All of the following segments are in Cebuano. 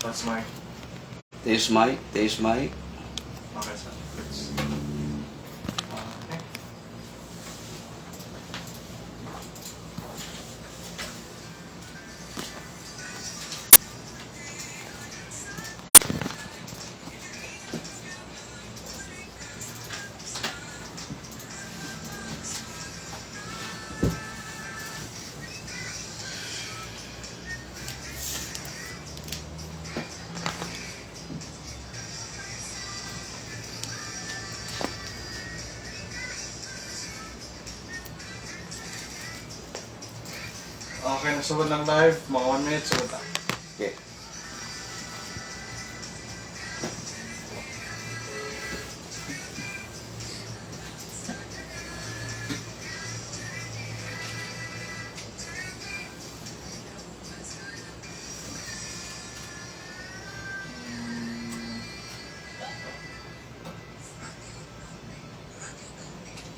That's my Test mic, test mic. Okay, sir. Let's. Okay. Okay, nasugod ng live. Mga 1 minute, sugod na. Okay.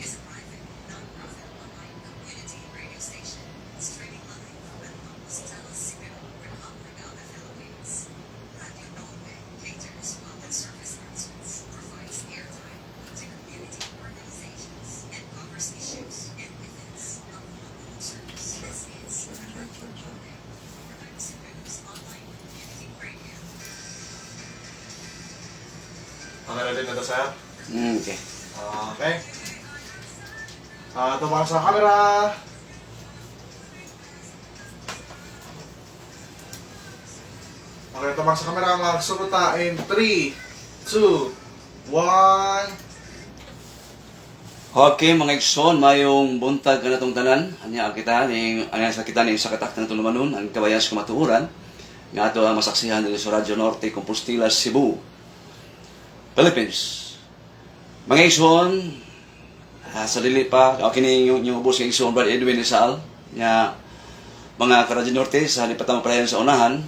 Is a private, non-profit online community radio station streaming live from Compostela, Cebu, Republic of the Philippines. Radio Norte caters public service announcements, provides airtime to community organizations, and covers issues and events of local service. This is Radio Norte, Cebu's online community radio. Okay, ready na to, sir? Okay. Okay. Ah, tumang sa camera. Okay, tumang sa camera. Magsugod ta in 3, 2, 1. Okay, mga igsoon, mayong buntag ka natong tanan. Anya kita ning anya sa kita ning sa katak ng tulumanon, ang kabayan sa kamatuoran nga ato ang masaksihan diri sa Radyo Norte, Compostela, Cebu, Philippines. Mga igsoon, sa dili pa, okay ni yung, yung ubos ng igsoon Brad Edwin Isal, nga mga ka-Radyo Norte sa di pa ta mapadayon sa unahan,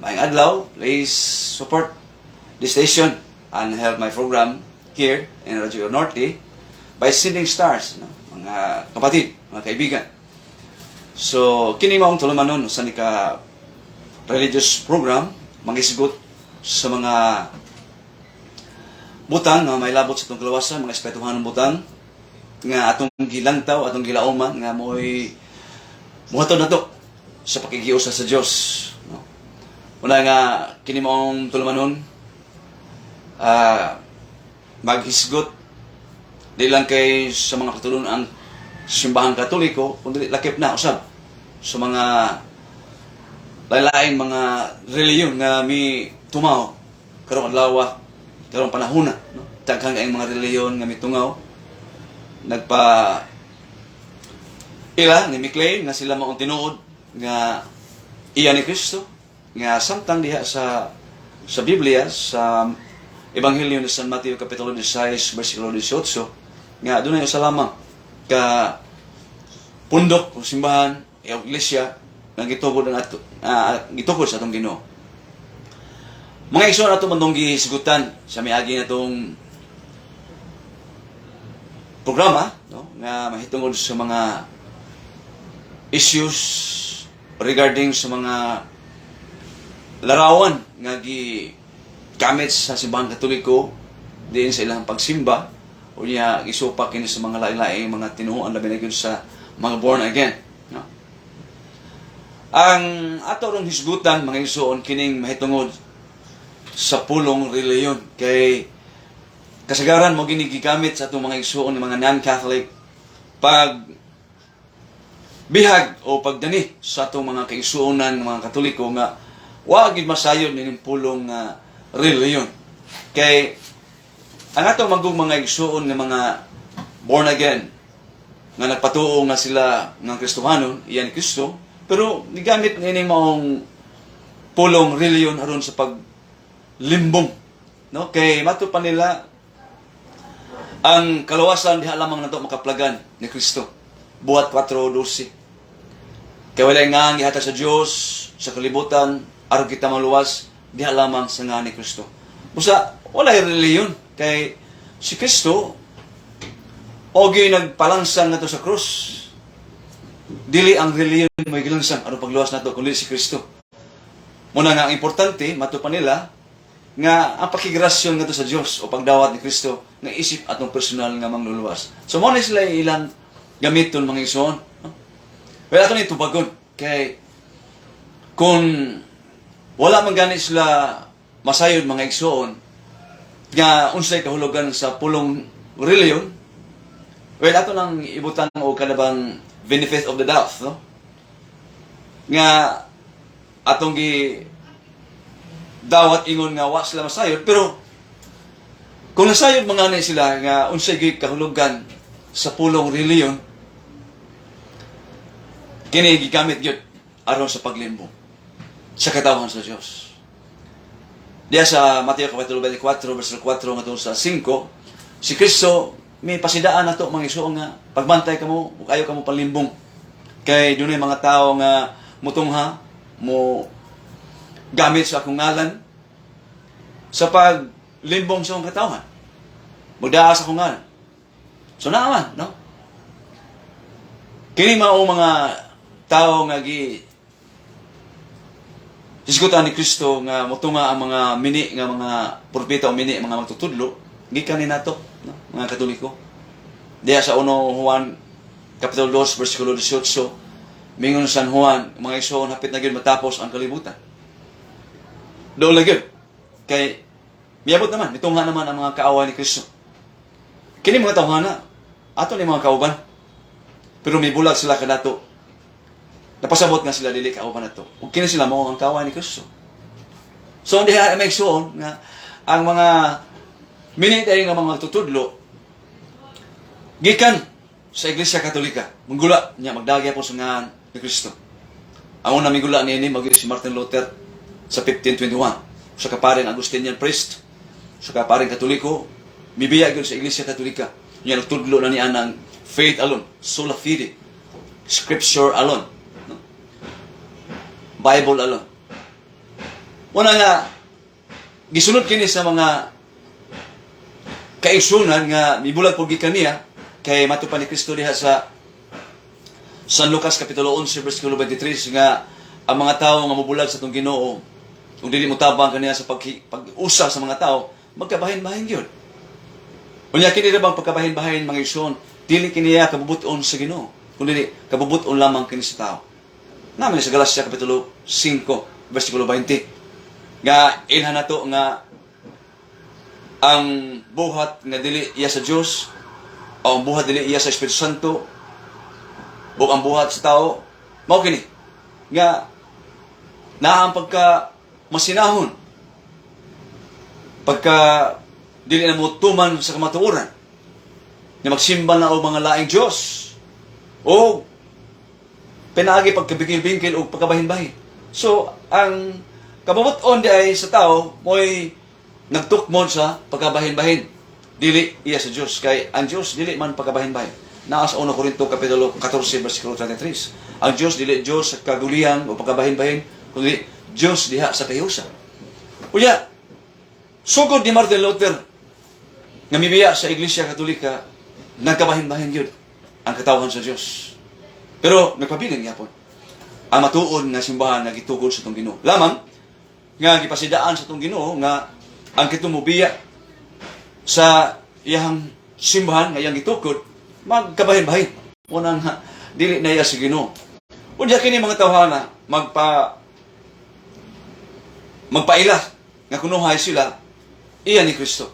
maayong adlaw, please support the station and help my program here in Radyo Norte by sending stars, no? Mga kapatid, mga kaibigan. So, kini maong tulumanon sa ni ka religious program, mangisgot sa mga butang nga may labot sa itong kalawasan, mga espetuhan ng butang, nga atong gilantaw, atong gilauman, nga mo'y muhatod na to sa pakikiusa sa Dios. No? Una nga, kini maong tulumanon, maghisgot, di lang kay sa mga katulon ang simbahang Katoliko, kundi lakip na usab sa mga lain-laing mga reliyon nga mi tumaw karong adlaw, karong panahona, no? Daghang kaayong mga reliyon nga mitungaw, nagpa ila ni mi-claim nga sila maong tinuod nga iya ni Kristo, nga samtang diha sa Biblia, sa Ebanghelyo ni San Mateo kapitulo 16 bersikulo 18, nga adunay usa lamang ka pundok o simbahan o iglesia nga gitugod ang ato, gitugod sa atong Ginoo. Mga igsoon, ato man tong gihisgutan sa miagi natong programa, no, nga mahitungod sa mga issues regarding sa mga larawan nga gi gamit sa simbahang Katoliko diin sa ilang pagsimba, o niya gisupak kini sa mga lain-laing mga tinuoan, labi na gyud sa mga born again, no? Ang ato rong hisgutan, mga igsoon, kining mahitungod sa pulong reliyon, kay kasagaran mo gini gigamit sa atong mga igsoon ng mga non-Catholic pag bihag o pagdani sa atong mga kaigsuonan ng mga Katoliko nga wa gid masayod nining pulong nga reliyon, kay ang atong magong mga igsuon nga mga born again nga nagpatuo nga sila nga Kristohanon, iyan ni Kristo, pero gigamit nining maong pulong reliyon aron sa paglimbong, no? Kay mato pa nila, ang kalawasan diha lamang nato makaplagan ni Kristo. Buhat 4:12. Kay walay nga gihatag sa Dios sa kalibutan aron kita maluwas diha lamang sa nga ni Kristo. Busa walay reliyon kay si Kristo ogi nagpalangsang nato sa krus. Dili ang reliyon may gilangsang aron pagluwas nato kundi si Kristo. Muna nga ang importante, mato pa nila, nga ang pakigrasyon ngadto sa Dios o pagdawat ni Kristo nga isip atong personal nga mangluluwas. So mo na sila ilang gamiton, mga igsoon. No? Well, ato ni tubagon kay kung wala man gani sila masayod, mga igsoon, nga unsay kahulugan sa pulong reliyon, well, ato nang ibutang og kanabang benefit of the doubt, no, nga atong gi dawat ingon nga wa sila masayod. Pero kung nasayod mga ni sila nga unsay gyud kahulugan sa pulong reliyon, kini gigamit gyud aron sa paglimbong sa katawhan sa Dios. Diya sa Mateo Kapitulo 24, verso 4 ngadto sa 5, si Kristo may pasidaan nato, mga igsoon, nga pagbantay kamo ug ayaw kamo panlimbong kay dunay mga tao nga mutungha, mo gamit sa akong ngalan sa paglimbong sa akong katawhan. Magdaa sa akong ngalan. So naaman, no? Kini mao mga tao nga gi hisgutan ni Kristo nga motunga ang mga mini nga mga propeta o mini mga magtutudlo gikan ni nato, no? Mga Katoliko. Diya sa 1 Juan Kapitulo 2 bersikulo 18, mingon San Juan, "Mga igsoon, hapit na gyud matapos ang kalibutan." Doon lang gyud kay miabot naman, mitungha naman ang mga kaaway ni Kristo. Kini mga tawhana ato ni mga kauban, pero mibulag sila kanato. Napasabot nga sila dili kauban nato. Ug kini sila mao ang kaaway ni Kristo. So diha may igsoon nga ang mga mini tayo nga mga tutudlo gikan sa Iglesia Katolika. Manggula niya magdagya po sa ngalan ni Kristo. Ang una migula niini mao si Martin Luther sa 1521. Sa kaparing Augustinian priest, sa kaparing Katoliko, mibiya gyud sa Iglesia Katolika. Niya nagtudlo na niya ng faith alone, sola fide, scripture alone, no? Bible alone. Una nga gisunod kini sa mga kaigsunan nga mibulag po gikan niya kay mato pa ni Kristo diha sa San Lucas Kapitulo 11 bersikulo 23 nga ang mga tao nga mobulag sa atong Ginoo ug dili motabang kaniya sa pag-usa sa mga tao, magkabahin-bahin gyud. Unya kini ra bang pagkabahin-bahin, mga igsoon, dili kiniya kabubuton sa Ginoo, kundi kabubuton lamang kini sa tao. Naman sa Galacia Kapitulo 5 bersikulo 20 nga ilhan nato nga ang buhat nga dili iya sa Dios o ang buhat dili iya sa Espiritu Santo o ang buhat sa tao mao kini nga naa ang pagka masinahon, pagka dili na mo tuman sa kamatuoran, nga magsimba na og mga laing Dios o pinaagi pagkabingkil-bingkil o pagkabahin-bahin. So ang kabubut-on di ay sa tao mo'y nagtukmon sa pagkabahin-bahin. Dili iya sa Dios kay ang Dios dili man pagkabahin-bahin. Naa sa 1 Korinto Kapitulo 14 bersikulo 33. Ang Dios dili Dios sa kaguliyang o pagkabahin-bahin, kundi Dios diha sa kahiusa. Unya, sugod ni Martin Luther nga mibiya sa Iglesia Katolika, nagkabahin-bahin gyud ang katawhan sa Dios. Pero nagpabilin gyapon ang matuod nga simbahan nga gitukod sa atong Ginoo. Lamang nga gipasidaan sa atong Ginoo nga ang kitong mobiya sa iyang simbahan nga iyang gitukod magkabahin-bahin. Unang nga dili na iya sa Ginoo. Unya kini mga tawhana magpaila nga kunuhay sila iya ni Kristo.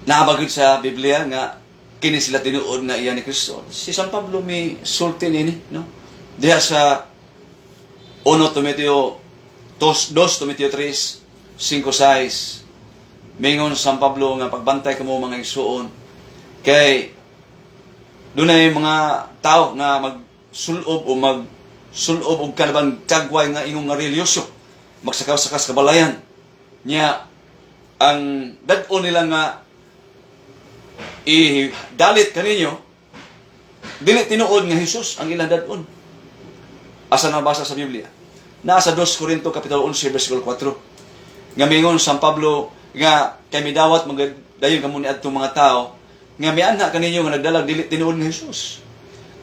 Naabagid sa Biblia nga kini sila tinuod nga iya ni Kristo? Si San Pablo mi sulti nini, no? Diha sa 1 Timoteo 2, 2 Timoteo 3, 5, 6. Mingon San Pablo nga pagbantay kamo, mga igsuon, kay dunay mga tao nga magsulob o magsulob og kanabang kagway nga ingong nga relihiyoso, magsakaw-sakas kabalayan niya, ang dad-on nila nga i-dalit kaninyo dili tinuod nga Hesus ang ilang dad-on. Asa nabasa sa Biblia? Naa sa 2 Corinto Kapitulo 11 versikulo 4 nga mingon San Pablo nga kay midawat magdayon kamo ni adtong mga tao nga mianha kaninyo nga nagdalag dili tinuod nga Hesus,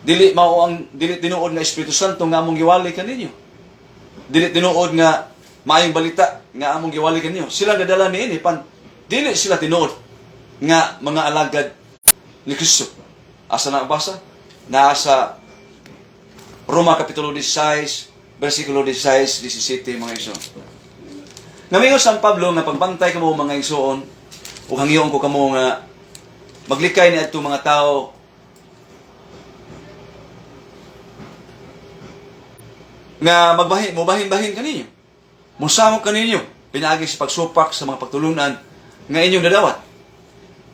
dili mao ang dili tinuod nga Espiritu Santo nga among giwali kaninyo. Dili tinuod nga maayong balita nga among giwali kanyo. Sila nadala niini pan dili sila tinuod nga mga alagad ni Kristo. Asa na basa? Naa sa Roma Kapitulo 16, versikulo 16, 17, mga igsoon. Ngamingon San Pablo nga pagbantay kamo, mga igsoon, ug hangyoon ko kamo nga maglikay ni adto mga tao nga magbahin, mobahin-bahin kaninyo. Musamok kaninyo pinaagi sa pagsupak sa mga pagtulunan nga inyong nadawat.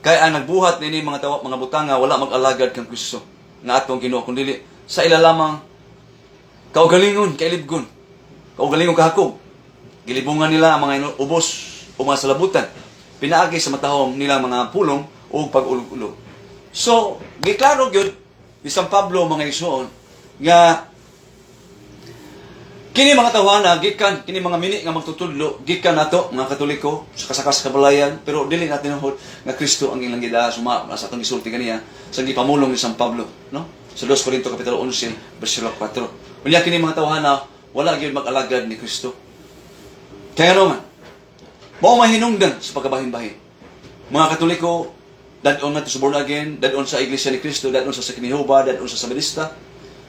Kaya ang nagbuhat nini mga tawa, mga butanga, wala mag-alagad kang Kristo nga atong Ginoo kundi sa ila lamang kaugalingon, kailibgon, kaugalingon kahakog. Gilibungan nila ang mga ubos o mga salabutan pinaagi sa matahom nilang mga pulong o pag-ulog-ulog. So, giklaro gyud ni San Pablo, mga igsoon, nga kini mga tawhana gikan kini mga mini nga magtutudlo gikan nato mga Katoliko sa kasaka sa kabalayan, pero dili natin tinuod nga Kristo ang ilang gidaa suma sa atong gisulti kaniya sa gipamulong ni San Pablo, no, sa 2 Corinto kapitulo 11 bersikulo 4. Unya kini mga tawhana wala gyud mag-alagad ni Kristo. Kaya ano man mao mahinungdan sa pagkabahin-bahin, mga Katoliko, dad-on nato sa born again, dad-on sa Iglesia ni Cristo, dad-on sa Saksi ni Jehova, dad-on sa Sabadista,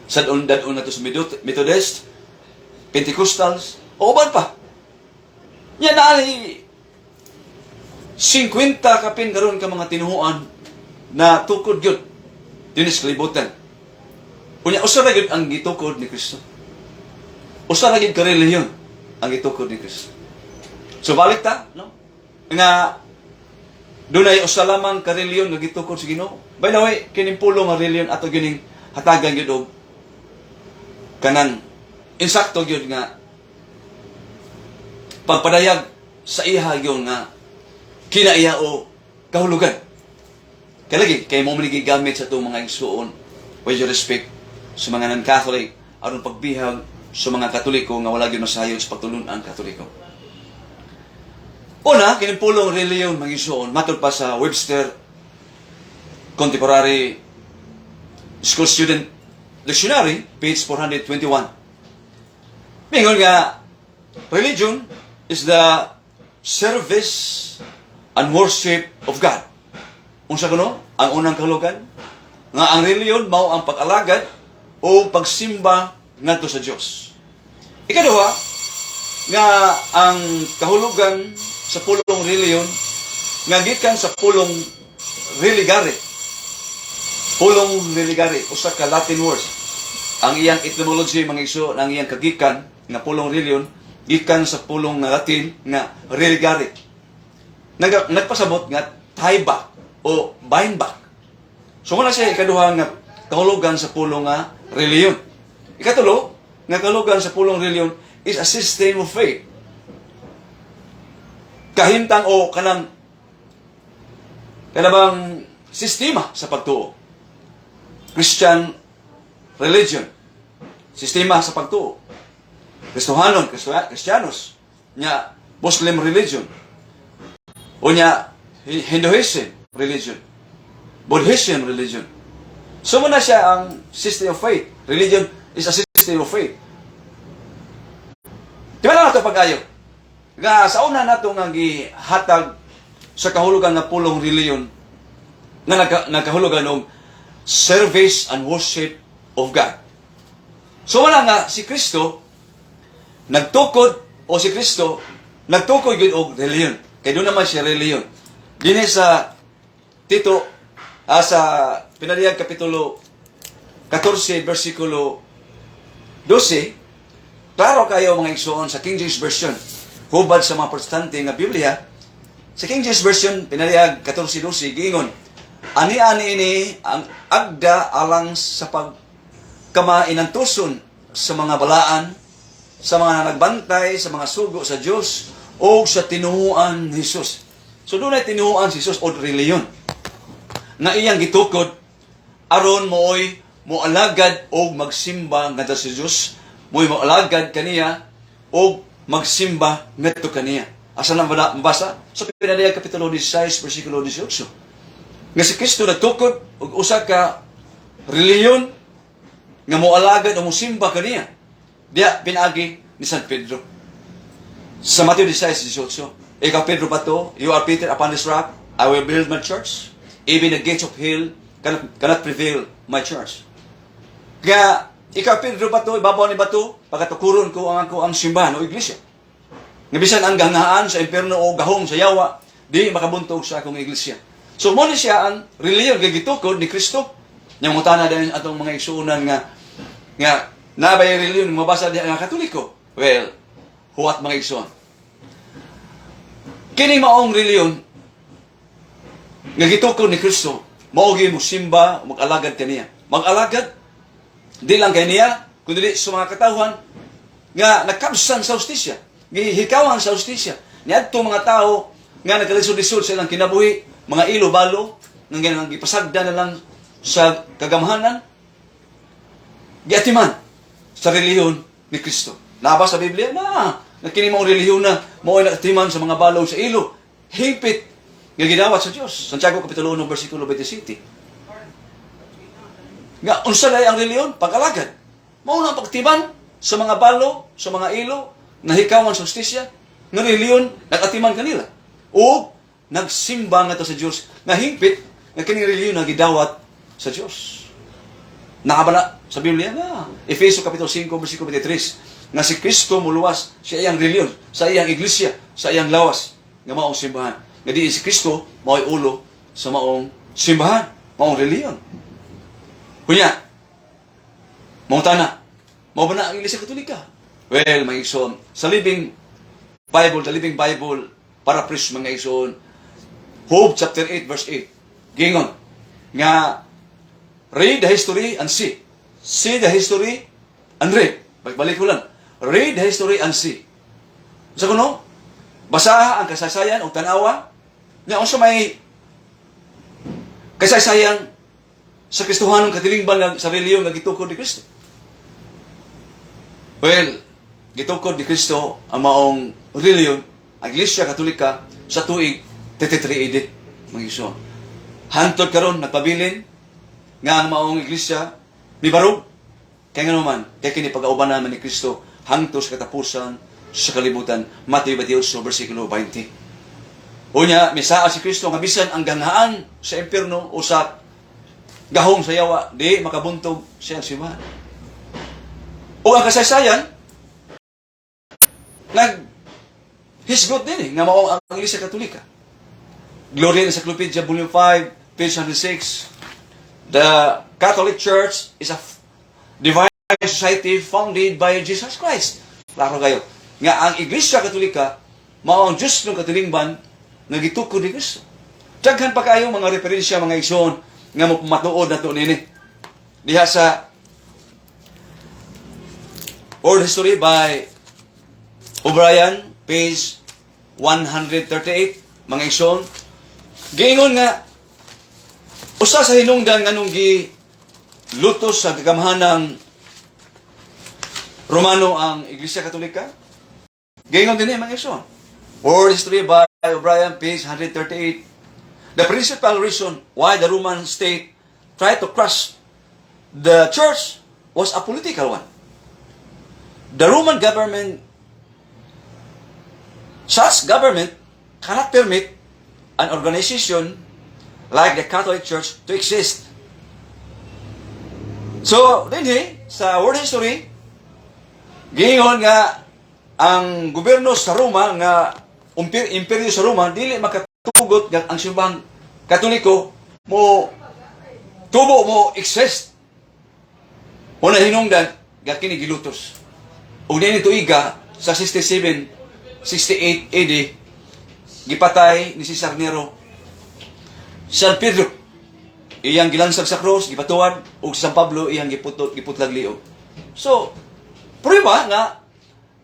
dad-on nato sa Methodist, Pentecostals, o uban pa. Yan na ay 50 kapin karon ka mga tinuhuan na tukod gyud dinhi sa kalibutan. Unya usa ra gyud ang gitukod ni Kristo. Usa ra gyud ka relihiyon ang gitukod ni Kristo. So balik ta, no? Nga dunay usa lamang ka relihiyon nga gitukod sa Ginoo. By the way, kining pulong nga relihiyon ato gining hatagan gyud og kanang insakto gyud nga pagpadayag sa iha gyud nga kinaiya o kahulugan. Kay lagi, kay mo man gigamit sa atong mga igsuon, with your respect sa mga non-Catholic, aron pagbihag sa mga Katoliko nga wala gyud masayod sa pagtulun-an Katoliko. Una, kining pulong reliyon, mga igsuon, matod pa sa Webster Contemporary School Student Dictionary, page 421. Mingon nga, religion is the service and worship of God. Unsa kuno? Ang unang kahulugan nga ang reliyon mao ang pag-alagad o pagsimba ngadto sa Dios. Ikaduha, nga ang kahulugan sa pulong reliyon nga gikan sa pulong religare. Pulong religare, usa ka Latin words. Ang iyang etymology, mga igsoon, ang iyang kagikan nga pulong reliyon gikan sa pulong nga Latin nga religare. Nagpasabot nga tie back o bind back. So muna siya ikaduha nga kahulugan sa pulong nga reliyon. Ikatulo nga kahulugan sa pulong reliyon is a system of faith. Kahimtang o kanang kanabang sistema sa pagtuo. Christian religion. Sistema sa pagtuo. Kristohanon, Kristiyanos. Nya Muslim religion. O nya Hinduism religion. Buddhism religion. So muna siya ang system of faith. Religion is a system of faith. Di ba na nato pag-ayo? Nga sa una nato nga gihatag sa kahulugan nga pulong reliyon nga nagkahulugan og service and worship of God. So wala nga si Kristo nagtukod o si Kristo nagtukod gyud og reliyon. Kay doon naman siya reliyon. Dinhi sa Tito, sa Pinadiyag Kapitulo 14 versikulo 12, klaro kayo, mga igsoon, sa King James Version. Hubad sa mga Protestante nga Biblia, sa King James Version, Pinadiyag 14:12, giingon, "Ani-ani ini ang agda alang sa pagkamainantuson sa mga balaan, sa mga nagbantay, sa mga sugo sa Dios o sa tinuoan ni Jesus." So doon ay tinuoan si Jesus o reliyon nga iyang gitukod aron mooy moalagad og magsimba ngadto sa Dios, mo'y moalagad kaniya og magsimba ngadto kaniya. Asa na ba mabasa? Sa Pinadayag Kapitulo 16 versikulo 18. Nga si Kristo nagtukod og usa ka reliyon nga moalagad o mosimba kaniya. Diya pinaagi ni San Pedro. Sa Mateo 16:18, "Ikaw Pedro bato, you are Peter, upon this rock, I will build my church. Even the gates of hell cannot prevail my church." Kaya, ikaw Pedro bato, ibabaw ni bato, pagkatukuron ko ang ako ang simbahan o iglesia. Nga bisan ang ganghaan sa impierno o gahom sa yawa, di makabuntog sa akong iglesia. So mao ni siya ang relihiyon nga gitukod ni Kristo. Nya mutana din atong mga igsuonan nga naa bay relihiyon mabasa diha nga Katoliko? Well, huwat, mga igsuon. Kini maong relihiyon nga gitukod ni Kristo, mao gyud mo simba, mag-alagad kaniya. Mag-alagad di lang kaniya, kundi sa mga katawhan nga nakabsan sa hustisya, gihikawan sa hustisya. Niadto mga tao nga nagkalisod-lisod sa ilang kinabuhi, mga ilo balo, nga gipasagda na lang sa kagamhanan, giatiman sa relihiyon ni Kristo. Naa ba sa Biblia? Na, na kini maong relihiyon na mao ay nakatiman sa mga balo sa ilo. Hingpit nga gidawat sa Dios. Santiago Kapitulo 1 versikulo 27. Nga unsa lay ang relihiyon? Pag-alagad. Mao na ang pagtiman sa mga balo, sa mga ilo, nahikawan sa hustisya, nga relihiyon nagatiman kanila. O nagsimba nga to sa Dios nga hingpit nga kining relihiyon nga gidawat sa Dios. Naa ba na sa Biblia na Efeso Kapitulo 5 versikulo 23 nga si Kristo muluwas sa iyang relihiyon, sa iyang iglesia, sa iyang lawas nga maong simbahan. Nga di si Kristo mao'y ulo sa maong simbahan, maong relihiyon. Kunya, mangutana, mao ba na ang Iglesia Katolika? Well, mga igsoon, sa Living Bible, the Living Bible, paraphrase, mga igsoon, Job chapter 8 verse 8, gingon, nga, "Read the history and see. See the history and read." Balik ko lang. "Read the history and see." Sa kuno, basaha ang kasaysayan o tanawa, nga unsa may kasaysayan sa Kristohanong katilingban nga sa relihiyon nga gitukod ni Kristo. Well, gitukod ni Kristo ang maong relihiyon, ang Iglesia Katolika, sa tuig 33 AD, mga igsoon. Hantod karon nagpabilin nga ang maong iglesia mibarog kay ngano man kay kini pag-auban naman ni Kristo hangtod sa katapusan sa kalibutan, Mateo 28 versikulo 20. Unya misaa si Kristo nga bisan ang ganghaan sa impierno o sa gahom sa yawa di makabuntog siyang simbahan. O ang kasaysayan nag hisgot din eh, nga mao ang Iglesia Katolika. Gloria Encyclopedia, Volume 5, page 106. "The Catholic Church is a divine society founded by Jesus Christ." Klaro kayo. Nga ang Iglesia Katolika, mao ang Diyos ng katilingban nga gitukod ni Kristo. Daghan pa kayo mga referensya, mga igsoon, nga matuod na to nini. Diha sa World History by O'Brien, page 138, mga igsoon, giingon nga usa sa hinungdan nganong gi lutos sa kagamhanang Romano ang Iglesia Katolika. Giingon din mga igsoon. World History by O'Brien, page 138. "The principal reason why the Roman state tried to crush the church was a political one. The Roman government, such government cannot permit an organization like the Catholic Church to exist." So, dinhi sa world history, giingon nga ang gobyerno sa Roma nga imperyo sa Roma dili makatugot nga ang simbahang Katoliko mo tubo, mo exist. Una hinungdan nga kini gilutos. Ug niini tuiga sa 67 68 AD gipatay ni Cesar Nero San Pedro. Iyang gilansag sa krus, gipatuad, ug si San Pablo iyang giputot, giputlag liog. So, prueba nga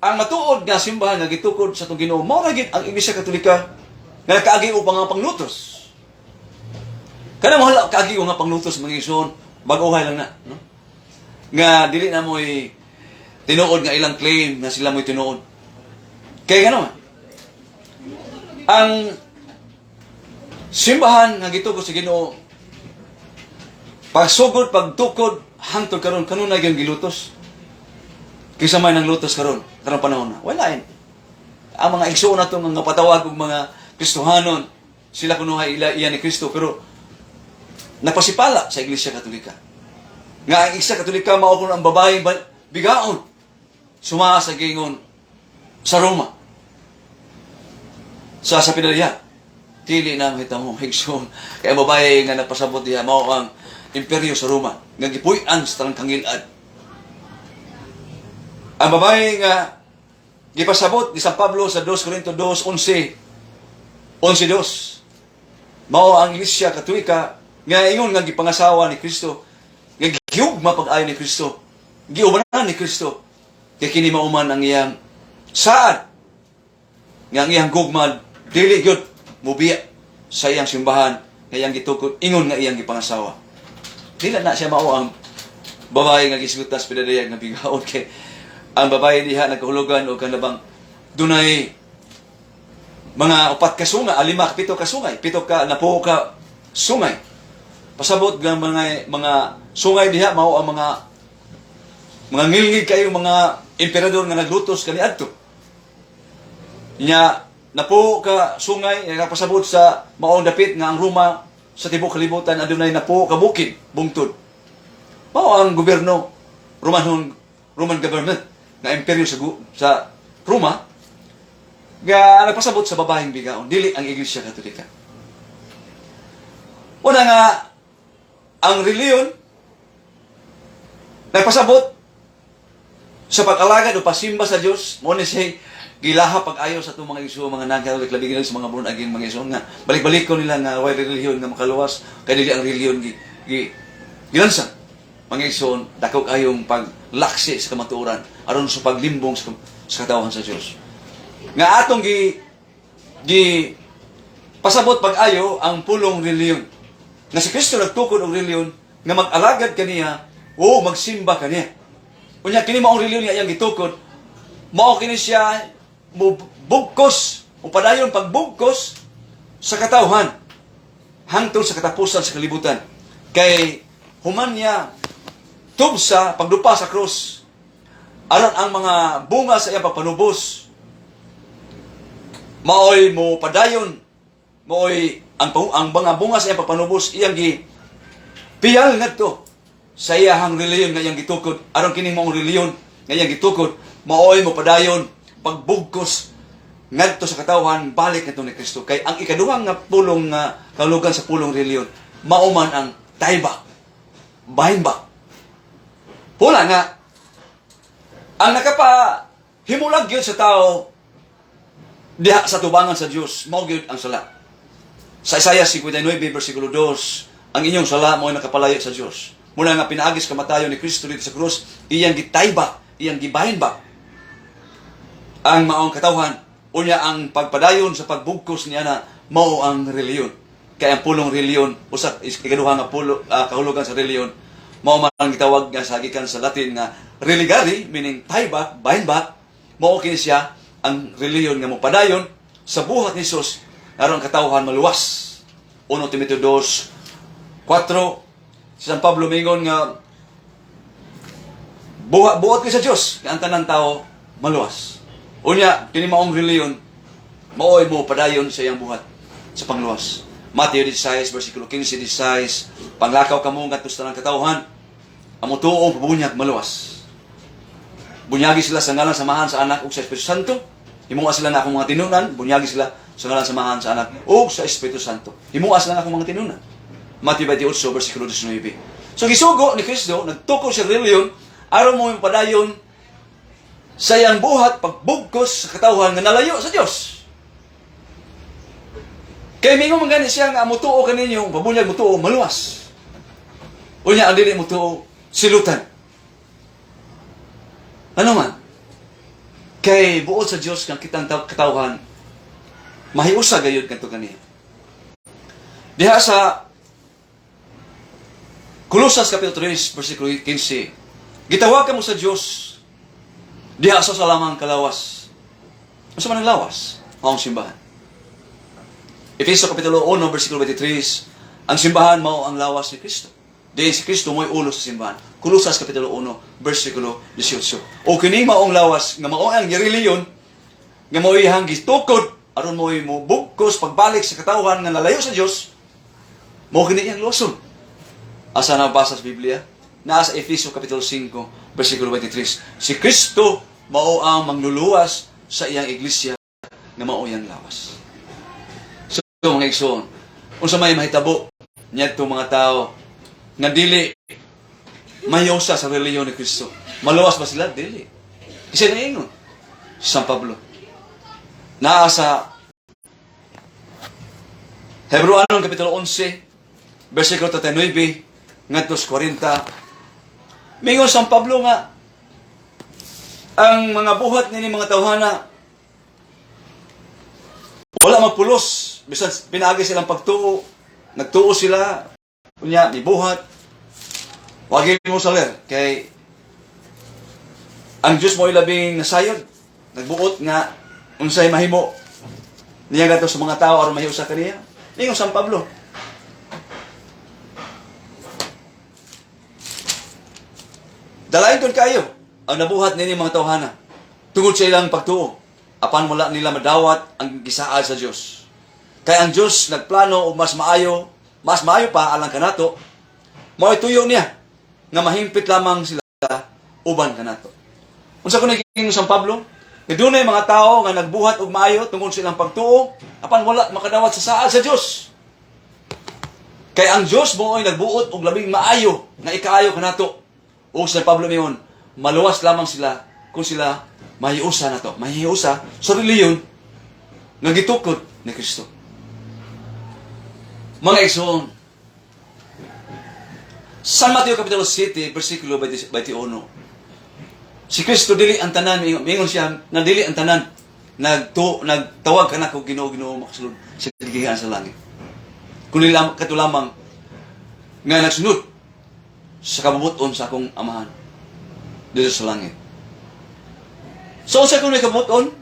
ang matuod nga simbahan nga gitukod sa atong Ginoo mao ra gid ang Iglesia Katolika nga nakaagi og nga panglutos. Kana mo hala kaagi og nga panglutos, mga igsoon, bag-ohay lang na, no? Nga dili na mo'y tinuod nga ilang claim nga sila mo'y tinuod. Kay ngano man, ang simbahan nga gitukod sa Ginoo pagsugod, pagtukod hangtod karon kanunay gyud gilutos. Kinsa may nanglutos karon, karong panahon na? Wala eh. Ang mga igsoon nato nga patawag og mga Kristohanon, sila kunuhay ila iya ni Kristo, pero napasipala sa Iglesia Katolika. Nga ang Iglesia Katolika mao kuno ang babae bigaon sumaa sa gingon sa Roma. Sa Pidalya. Dili na mahitamo, igsoon. Kaya ang babae nga nagpasabot diha mao ang imperyo sa Roma nga gipuy-an sa tanang kangilad. Ang babae nga gipasabot ni San Pablo sa 2 Corinto 2:11, 11:2, mao ang Iglesia Katolika nga ingon nga gipangasawa ni Kristo, nga gihugma pag-ayo ni Kristo, giubanan ni Kristo, kay kini mao man ang iyang saad nga ang iyang gugma dili gyud mubiya sa iyang simbahan nga iyang gitukod, ingon nga iyang gipangasawa. Dili na siya mao ang babae nga gisgutan sa pinadayag nga bigaon, kay ang babae diha nagkahulugan og kanabang dunay mga upat ka sungay, lima ka, pito ka sungay, pito ka, napuo ka sungay. Pasabot nga mga sungay diha mao ang mga ngilngig kayo mga emperador nga naglutos kaniadto. Nya napuo ka sungay nga pasabot sa maong dapit nga ang Roma sa tibuok kalibutan adunay napuo ka bukid bungtod. Mao ang gobyerno Roman Roman government nga imperyo sa Roma nga nagpasabot sa babaeng bigaon, dili ang Iglesia Katolika. Una nga ang reliyon nagpasabot sa pag-alagad o pasimba sa Dios, mo ni siya gilaha pag-ayo sa atong mga igsoon, mga nagkatolik, labi sa mga born again mga igsoon nga balik-balik ko nila nga way relihiyon nga makaluwas kay dili ang relihiyon gi, gi gilansang. Mga igsoon, dako kayong paglaksi sa kamatuoran aron sa paglimbong sa katawhan sa Dios nga atong gi gi pasabot pag-ayo ang pulong relihiyon nga si Kristo nagtukod og relihiyon nga mag-alagad kaniya o magsimba kaniya. Unya kini maong relihiyon nga iyang gitukod, mao kini siya mubugkos o padayon pagbugkos sa katawhan hangtod sa katapusan sa kalibutan, kay human niya tubsa pagdupa sa krus aron ang mga bunga sa iyang pagpanubos maoy mo padayon, maoy ang mga bunga sa iyang pagpanubos iyang gi piyal ngadto sa iyahang reliyon nga iyang gitukod, aron kining maong reliyon nga iyang gitukod maoy mo padayon pagbugkos ngadto sa katawhan balik ngadto ni Kristo, kay ang ikaduhang nga pulong nga kahulugan sa pulong reliyon mao man ang tie back, bind back. Pula nga ang nakapa himulag gyud sa tao diha sa tubangan sa Dios mao gyud ang sala. Sa Isaiah 59 versikulo 2, ang inyong sala mao nakapalayo sa Dios. Muna nga pinaagis kamatayon ni Kristo dito sa krus, iyang gi-tie back, iyang gi-bind back ang maong katawhan. Unya ang pagpadayon sa pagbugkos niya na mao ang reliyon. Kaya ang pulong reliyon, usa ikaduha nga pulo, kahulugan sa reliyon, mao man ang gitawag nga sa gikan sa Latin nga religare, meaning tie back, bind back. Mao kini siya ang reliyon nga mopadayon sa buhat ni Jesus aron ang katawhan maluwas. 1 Timoteo 2:4, si San Pablo mingon nga buot kay sa Dios nga ang tanan tao maluwas. Unya kini maong reliyon maoy mo padayon sa iyang buhat sa pangluwas. Mateo 16 versikulo 15, 16, panglakaw kamo ngadto sa tanang katawhan, ang motuo pabunyag maluwas. Bunyagi sila sa ngalan sa Amahan, sa Anak ug sa Espiritu Santo. Himua sila nga akong mga tinunan, bunyagi sila sa ngalan sa Amahan, sa Anak ug sa Espiritu Santo. Himua sila nga akong mga tinunan. Mateo 28 versikulo 19. So gisugo ni Kristo, nagtukod sa reliyon aron mo padayon sa iyang buhat pagbugkos sa katawhan nga nalayo sa Dios. Kay mingon man gani siya nga mutuo kaninyo, pabunyag mutuo maluwas. Unya ang dili mutuo silutan. Ano man? Kay buot sa Dios kang kitang katawhan mahiusa gayud kadto kaniya. Diha sa Kolosas kapitulo 3 versikulo 15, gitawag kamo sa Dios diha sa salamang kalawas. Unsa man ang lawas? Maong simbahan. Efeso kapitulo 1 versikulo 23, ang simbahan mao ang lawas ni Kristo. Di si Kristo mo'y ulo sa simbahan. Kolosas Kapitulo 1, versikulo 18. O kining maong lawas, nga mao ang reliyon, nga mao iyang gitukod, aron mo'y mo bugkos pagbalik sa katawhan nga nalayo sa Dios, mao kini iyang luwason. Asa nabasa sa Biblia? Naa sa Efeso Kapitulo 5, versikulo 23. Si Kristo mao ang mangluluwas sa iyang iglesia nga mao iyang lawas. So, mga igsoon, unsa may mahitabo niadto mga tao nga dili mahiusa sa relihiyon ni Kristo? Maluwas ba sila? Dili. Kasi naingon si San Pablo. Naa sa Hebreoanon Kapitulo 11, versikulo 39, ngadto sa 40. Mingon San Pablo nga ang mga buhat nini mga tawhana wala magpulos bisan pinaagi silang pagtuo, nagtuo sila, unya mibuhat. Wagi mo saler kay ang Dios mo labing nasayod, nagbuot nga unsay mahimo niya gadto sa mga tao aron mahiusa kaniya. Ingon San Pablo, dalain kon kayo ang nabuhat nini mga tawhana tungod sa ilang pagtuo, apan wala nila madawat ang gisaad sa Dios. Kay ang Dios nagplano og mas maayo pa alang kanato, mao'y tuyo niya nga mahimpit lamang sila uban kanato. Unsa ko naging San Pablo? Nga dunay mga tao nga nagbuhat og maayo tungod sa ilang pagtuo, apan wala makadawat sa saad sa Dios. Kay ang Dios mo'y nagbuot og labing maayo nga ikaayo kanato. O San Pablo miingon, maluwas lamang sila kung sila mahiusa nato, mahiusa sa relihiyon nga gitukod ni Kristo. Mga igsoon, San Mateo Kapitulo 7, versikulo 21. Si Kristo dili ang tanan, mingon siya na dili ang tanan nagtawag kanako Ginoo, Ginoo makasulod sa gigihan sa langit. Kundi kato lamang nga nagsunod sa kabubuton sa akong amahan dito sa langit. So unsa kuno kabubuton?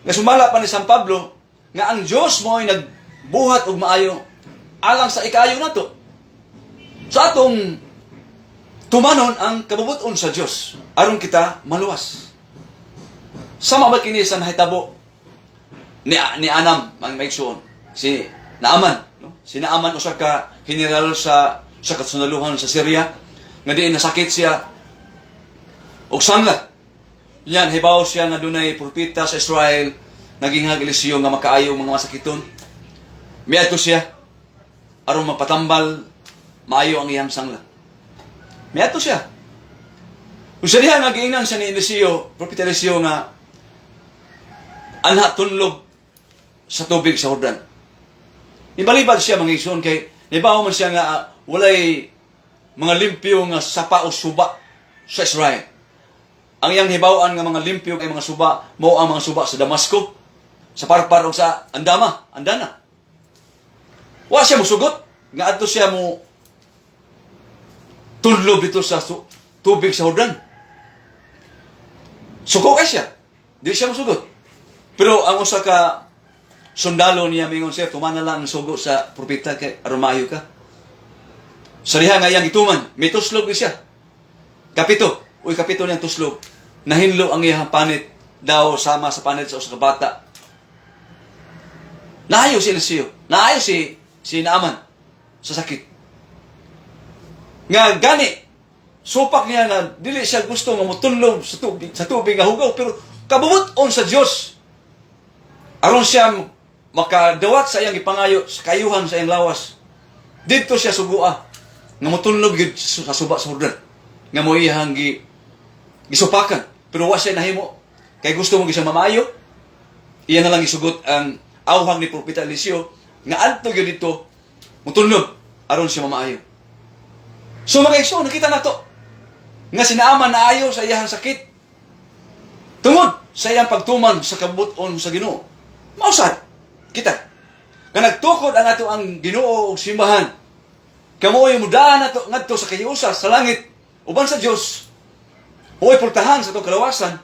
Nga sumala pa ni San Pablo nga ang Dios mo ay nagbuhat og maayo alang sa ikaayo nato. Sa atong tumanon ang kabubuton sa Dios aron kita maluwas. Sama ba kini sa nahitabo ni Anam ang maigsuon, si Naaman, no? Si Naaman usa ka general sa kasundaluhan sa Syria nga diin nasakit siya og sangla. Yan, hibaw siya nga dunay propeta sa Israel naginghag Eliseo nga makaayo mga masakiton. Miadto siya aron mapatambal maayo ang iyang sangla. Miadto siya. Kung sa diha nga giingnan siya ni Eliseo, propeta Eliseo, nga anha tunlob sa tubig sa Jordan. Ibalibad siya, mga igsoon, kay nibaw man siya nga walay mga limpyo nga sapa o suba sa Israel. Ang iyang hibaw-an nga mga limpyo kay mga suba mao ang mga suba sa Damasco, sa Parpar o sa Andama, Andana. Wa siya musugot nga adto siya mo tunlob dito sa tubig sa Jordan. Suko kay siya. Di siya musugot. Pero ang usa ka sundalo niya mingon siya, "Tumana lang ang sugo sa propeta kay aron maayo ka." Sa diha nga iyang gituman, may tuslog ni siya. Kapito, uy kapito niyang tuslog. Nahinlo ang iyang panit daw sama sa panit sa usa ka bata. Naayo si Eliseo, naayo si Naaman sa sakit. Nga gani supak niya nga dili siya gusto nga motunlob sa tubig nga hugaw, pero kabubut-on sa Dios aron siya makadawat sa iyang ipangayo sa kayuhan sa iyang lawas. Didto siya sugua nga motunlob gyud sa suba sa Jordan nga mo iyang gisupakan, pero wa siya nahimo kay gusto mo gyud siya mamaayo. Iya na lang isugot ang awhag ni Propeta Eliseo nga adto gyud dito motunlob aron siya mamaayo. So mga igsoon, nakita nato nga si Naaman naayo sa iyang sakit tungod sa iyang pagtuman sa kabubut-on sa Ginoo. Mausad kita nga nagtukod ang ato ang Ginoo og simbahan. Kamo ay mudaan nato ngadto sa kahiusa sa langit uban sa Dios. Huwag pultahan sa atong kalawasan.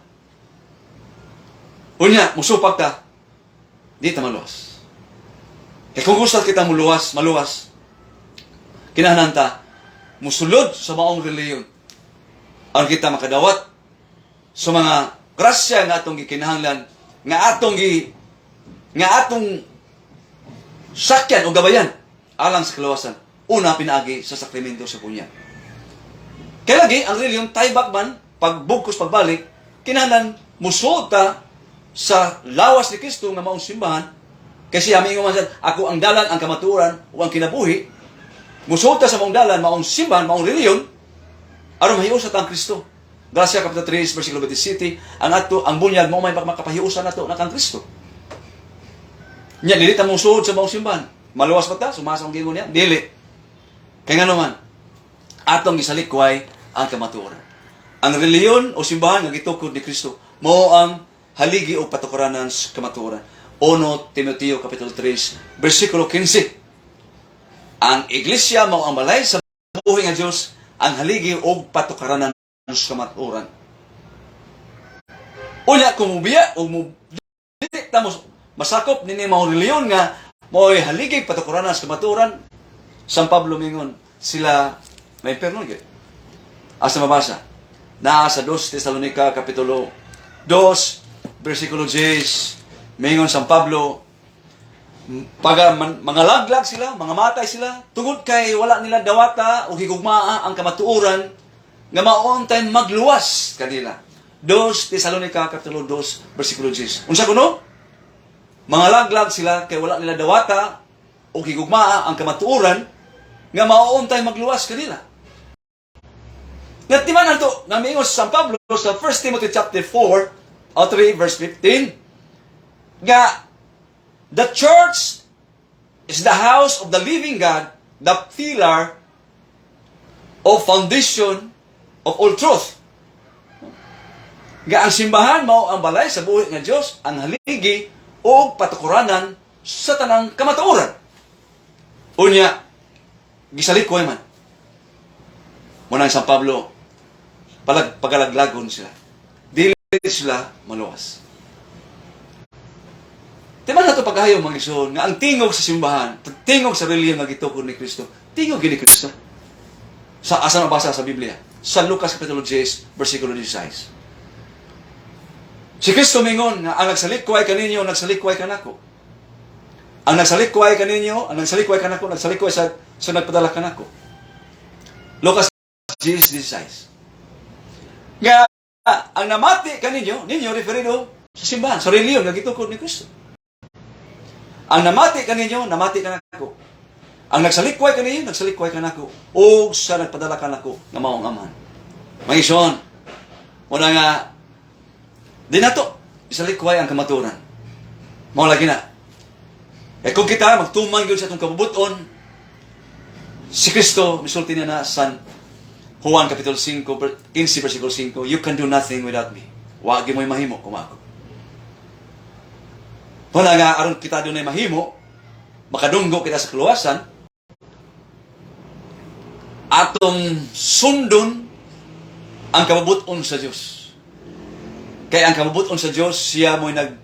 Unya, musupak ta, di ta maluwas. Kaya kung gusto kita muluwas, maluwas, kinahanglan ta musulod sa maong reliyon. Aron kita makadawat sa mga grasya nga atong gikinahanglan, nga atong sakyan o gabayan alang sa kaluwasan. Una, pinaagi sa sakramento sa bunyag. Kaya lagi, ang reliyon, taybak man, pagbugkos, pagbalik, kinahanglan musuod ta sa lawas ni Kristo nga maong simbahan, kasi siya man siya, "Ako ang dalan, ang kamatuoran, o ang kinabuhi." Musuod ta sa maong dalan, maong simbahan, maong reliyon, aron mahiusa ta ang Kristo. Galacia Kapitulo 3, versikulo 27, ang ato, ang bunyag mao may makapahiusa nato na kang Kristo. Nya dili ta musuod sa maong simbahan. Maluwas ba ta? Sumasa ang gingon niya? Dili. Kaya nga naman, atong gisalikway ang kamatuoran. Ang reliyon o simbahan nga gitukod ni Kristo mao ang haligi o patukaranan sa kamatuoran. 1 Timoteo Kapitulo 3, versikulo 15. Ang iglesia mao ang balay sa buhi nga Dios, ang haligi og patukaranan sa kamatuoran. Unya kung mubiya o mo dili ta mo masakop nini mao reliyon nga mao'y haligi patukaranan sa kamatuoran, San Pablo mingon sila may imperno gyud. Asa mabasa? Naa sa 2 Tesalonica Kapitulo 2 versikulo 10, mingon San Pablo, paga man, mga laglag sila, mga matay sila, tungod kay wala nila dawata o higugmaa ang kamatuoran nga maontay magluwas kanila. 2 Tesalonica Kapitulo 2 versikulo 10. Unsa kuno? Mga laglag sila kay wala nila dawata o higugmaa ang kamatuoran nga maoontay magluwas kanila. Nga timan ato nga miingon sa San Pablo sa 1 Timothy chapter 4 o 3 verse 15 nga the church is the house of the living God, the pillar of foundation of all truth. Nga ang simbahan mao ang balay sa buhi nga Dios, ang haligi o patukuranan sa tanang kamatuoran. Unya, gisalikoy man. Muna San Pablo, pagalaglagon sila. Dili sila maluwas. Di man nato paghayo, mga igsoon, nga ang tingog sa simbahan, tingog sa reliyon nga gitukod ni Kristo, tingog gid ni Kristo. Sa asa mabasa sa Biblia? Sa Lucas Kapitulo 10, versikulo 16. Si Kristo mingon nga ang nagsalikway kaninyo, nagsalikway kanako. Ang nagsalikway kaninyo, ang nagsalikway kanako, nagsalikway sa nagpadala kanako. Lucas 10:16. Nga ang namati kaninyo, ninyo referido sa simbahan, sa reliyon nga gitukod ni Kristo. Ang namati kaninyo, namati kanako. Ang nagsalikway kaninyo, nagsalikway kanako. O sa nagpadala kanako nga maong Amahan. Mga igsoon, wala nga di nato isalikway ang kamatuoran. Mao lagi na. Eh kung kita magtuman gyud sa atong kabubuton, si Kristo misulti niya na San Juan Kapitulo 5, 15 versikulo 5, "You can do nothing without me." Wa gyud mo'y mahimo kung ako. Wala nga aron kita dunay mahimo, makadunggo kita sa kaluwasan, atong sundon ang kabubuton sa Dios. Kaya ang kabubuton sa Dios, siya mo'y nag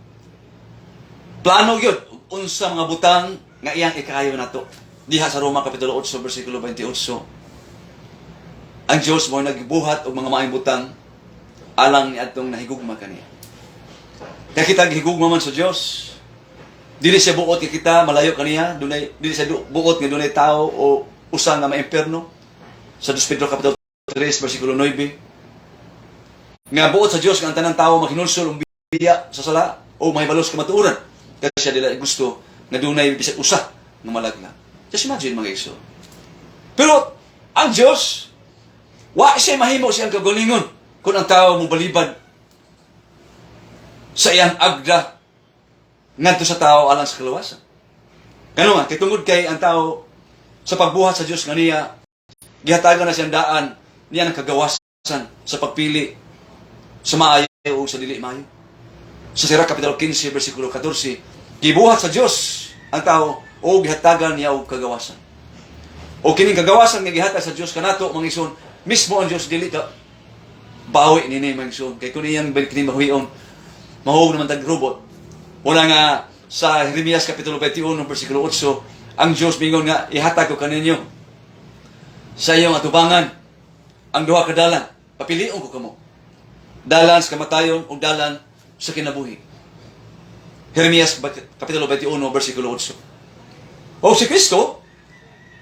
plano gyud unsa mga butang nga iyang ikayo nato. Diha sa Roma Kapitulo 8 versikulo 28. Ang Dios mo'y nagbuhat og mga maayong butang alang ni atong nahigugma kaniya. Kaya kita gihigugma man sa Dios. Dili siya buot nga kita malayo kaniya, dunay dili siya buot nga dunay tao o usa nga maimperno. Sa 2 Pedro Kapitulo 3 versikulo 9. Nga buot sa Dios nga ang tanang tao maghinulsol ug biya sa sala o mahibalo sa kamatuoran. Kaya siya dili gusto nga dunay bisag usa nga malaglag. Just imagine, mga igsoon. Pero ang Dios, wa siya mahimo siyang kagalingon kung ang tao mo balibad sa iyang agda ngadto sa tao alang sa kaluwasan. Kano nga, kay tungod kay ang tao sa pagbuhat sa Dios nga niya, gihatagan na siyang daan niya ng kagawasan sa pagpili sa maayo o sa dili maayo. Sa Sirach Kapitulo 15, versikulo 14, gibuhat sa Dios ang tao o gihatagan niya og kagawasan. O kining kagawasan nga gihatag sa Dios kanato, mga igsoon, mismo ang Dios dili ka bawi nini, mga igsoon. Kay kun iyang kini bawion, mahog naman tag robot. Wala nga sa Jeremias Kapitulo 21 versikulo 8, ang Dios mingon nga ihatag ko kaninyo sa iyong atubangan ang duha ka dalan. Papilion ko kamo. Dalan sa kamatayon o dalan sa kinabuhi. Jeremias Kapitulo 21, versikulo 8. O si Kristo,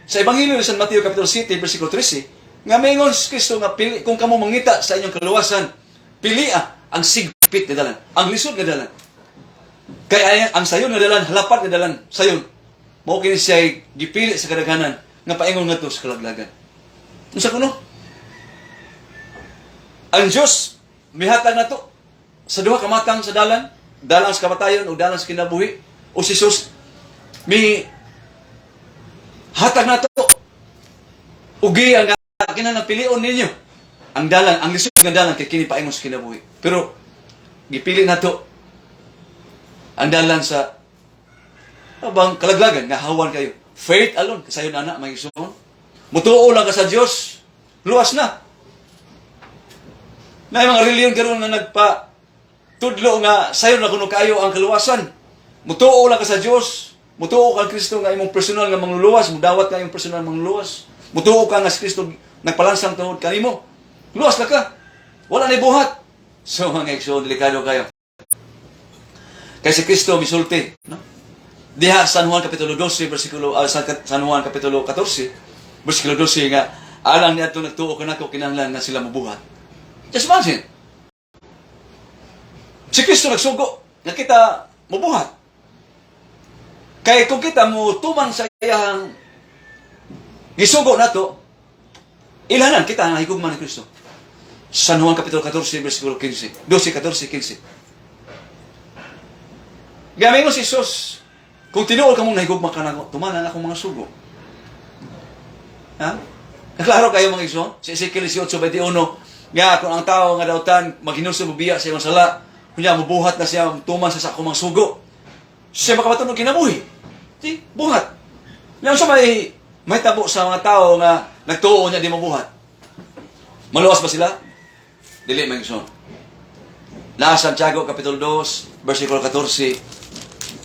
sa Ebanghelyo ni San Mateo Kapitulo 7, versikulo 13, nga maingon si Kristo nga pili, kung kamo mangita sa inyong kaluwasan, pilia ang sigpit nga dalan, ang lisod nga dalan. Kay ay, ang sayon nga dalan, halapat nga dalan, sayon. Mao kini siya gipili sa kadaghanan nga paingon ngadto sa kalaglagan. Unsa kuno? Ang Dios mihatag nato sa duha ka matang sa dalan, dalan sa kamatayon o dalan sa kinabuhi. O si Jesus mi hatag nato ugi ang kinahanglan pilion ninyo ang dalan, ang lisod nga dalan kay kini paingon sa kinabuhi. Pero gipili nato ang dalan sa abang kalaglagan nga hawan kayo. Faith alone, kasayon ana, mga igsoon. Mutuo lang ka sa Dios, luwas na. Na mga reliyon karon nga nagpa tudlo nga sayon na kuno kaayo ang kaluwasan. Mutuo lang ka sa Dios, mutuo ka Kristo nga imong personal nga mangluluwas, mudawat ka imong personal mangluluwas. Mutuo ka nga si Kristo nagpalansang tungod kanimo. Luwas na ka. Wala na buhat. So mga igsoon, delikado kayo. Kay si Kristo misulti, no? Diha San Juan kapitulo 12 bersikulo San Juan kapitulo 14 bersikulo 12 nga alang niadto nagtuo kanako kinahanglan nga sila mobuhat. Just imagine. Si Kristo nagsugo nga kita mobuhat. Kay kung kita mo tuman sa iyang gisugo nato, ilanan kita ang higugma ni Kristo. San Juan kapitulo 14 bersikulo 15. 12, 14, 15. Gamingon si Jesus, kung tinuod ka mong nahigugma ka nako, tumanan akong mga sugo. Ha? Klaro kayo, mga igsoon? Sa Ezekiel 18:21, nga kung ang tao nga dautan maghinulsol, mobiya sa iyang sala, kunya mobuhat na siya, tuman sa akong mga sugo, siya makabaton og kinabuhi. Di, buhat. Nga sa may mahitabo sa mga tao nga nagtuo niya di mabuhat? Maluwas ba sila? Dili, mga igsoon. Naa Santiago Kapitulo 2, versikulo 14,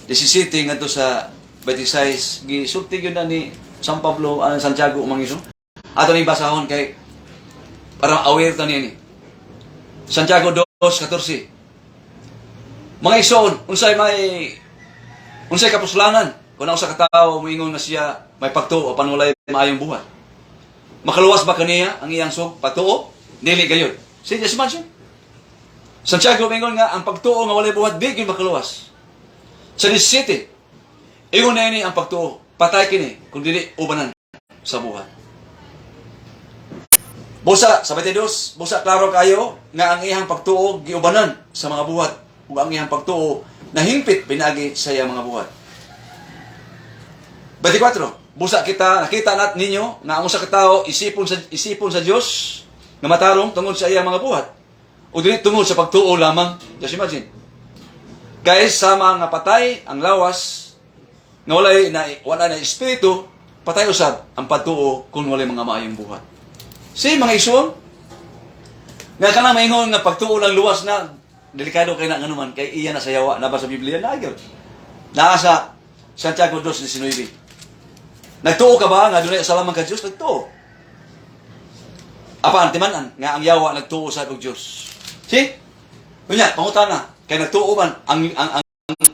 17 ngadto sa 26, gisulti gyud na ni San Pablo, Santiago, mga igsoon. Ato ning basahon kay para aware ta niini. Santiago 2:14. Mga igsoon, unsay kapuslanan kung ang usa ka tawo moingon nga siya may pagtuo apan walay maayong buhat? Makaluwas ba kaniya ang iyang sug pagtuo? Dili gayud. See, just imagine. Santiago moingon nga ang pagtuo nga walay buhat di gyud makaluwas. Sa 17, ingon na ini ang pagtuo, patay kini kung dili ubanan sa buhat. Busa sa 22, busa klaro kayo nga ang iyang pagtuo giubanan sa mga buhat ug ang iyang pagtuo nahingpit pinaagi sa iyang mga buhat. 24. Busa kita nakita nat ninyo nga ang usa ka tawo isipon sa Dios nga matarong tungod sa iyang mga buhat o dili tungod sa pagtuo lamang. Just imagine. Kay sama nga patay ang lawas nga walay na wala na espiritu, patay usab ang pagtuo kung walay mga maayong buhat. Si mga igsoon, nga kanang maingon nga pagtuo lang luwas na, delikado kay na nganuman kay iya na sa yawa na ba sa Biblia na gyud. Naa sa Santiago 2:19. Nagtuo ka ba nga dunay usa lamang ka Dios? Nagtuo. Apan timan-an nga ang yawa nagtuo sa og Dios. See? Unya, pangutana, kay nagtuo man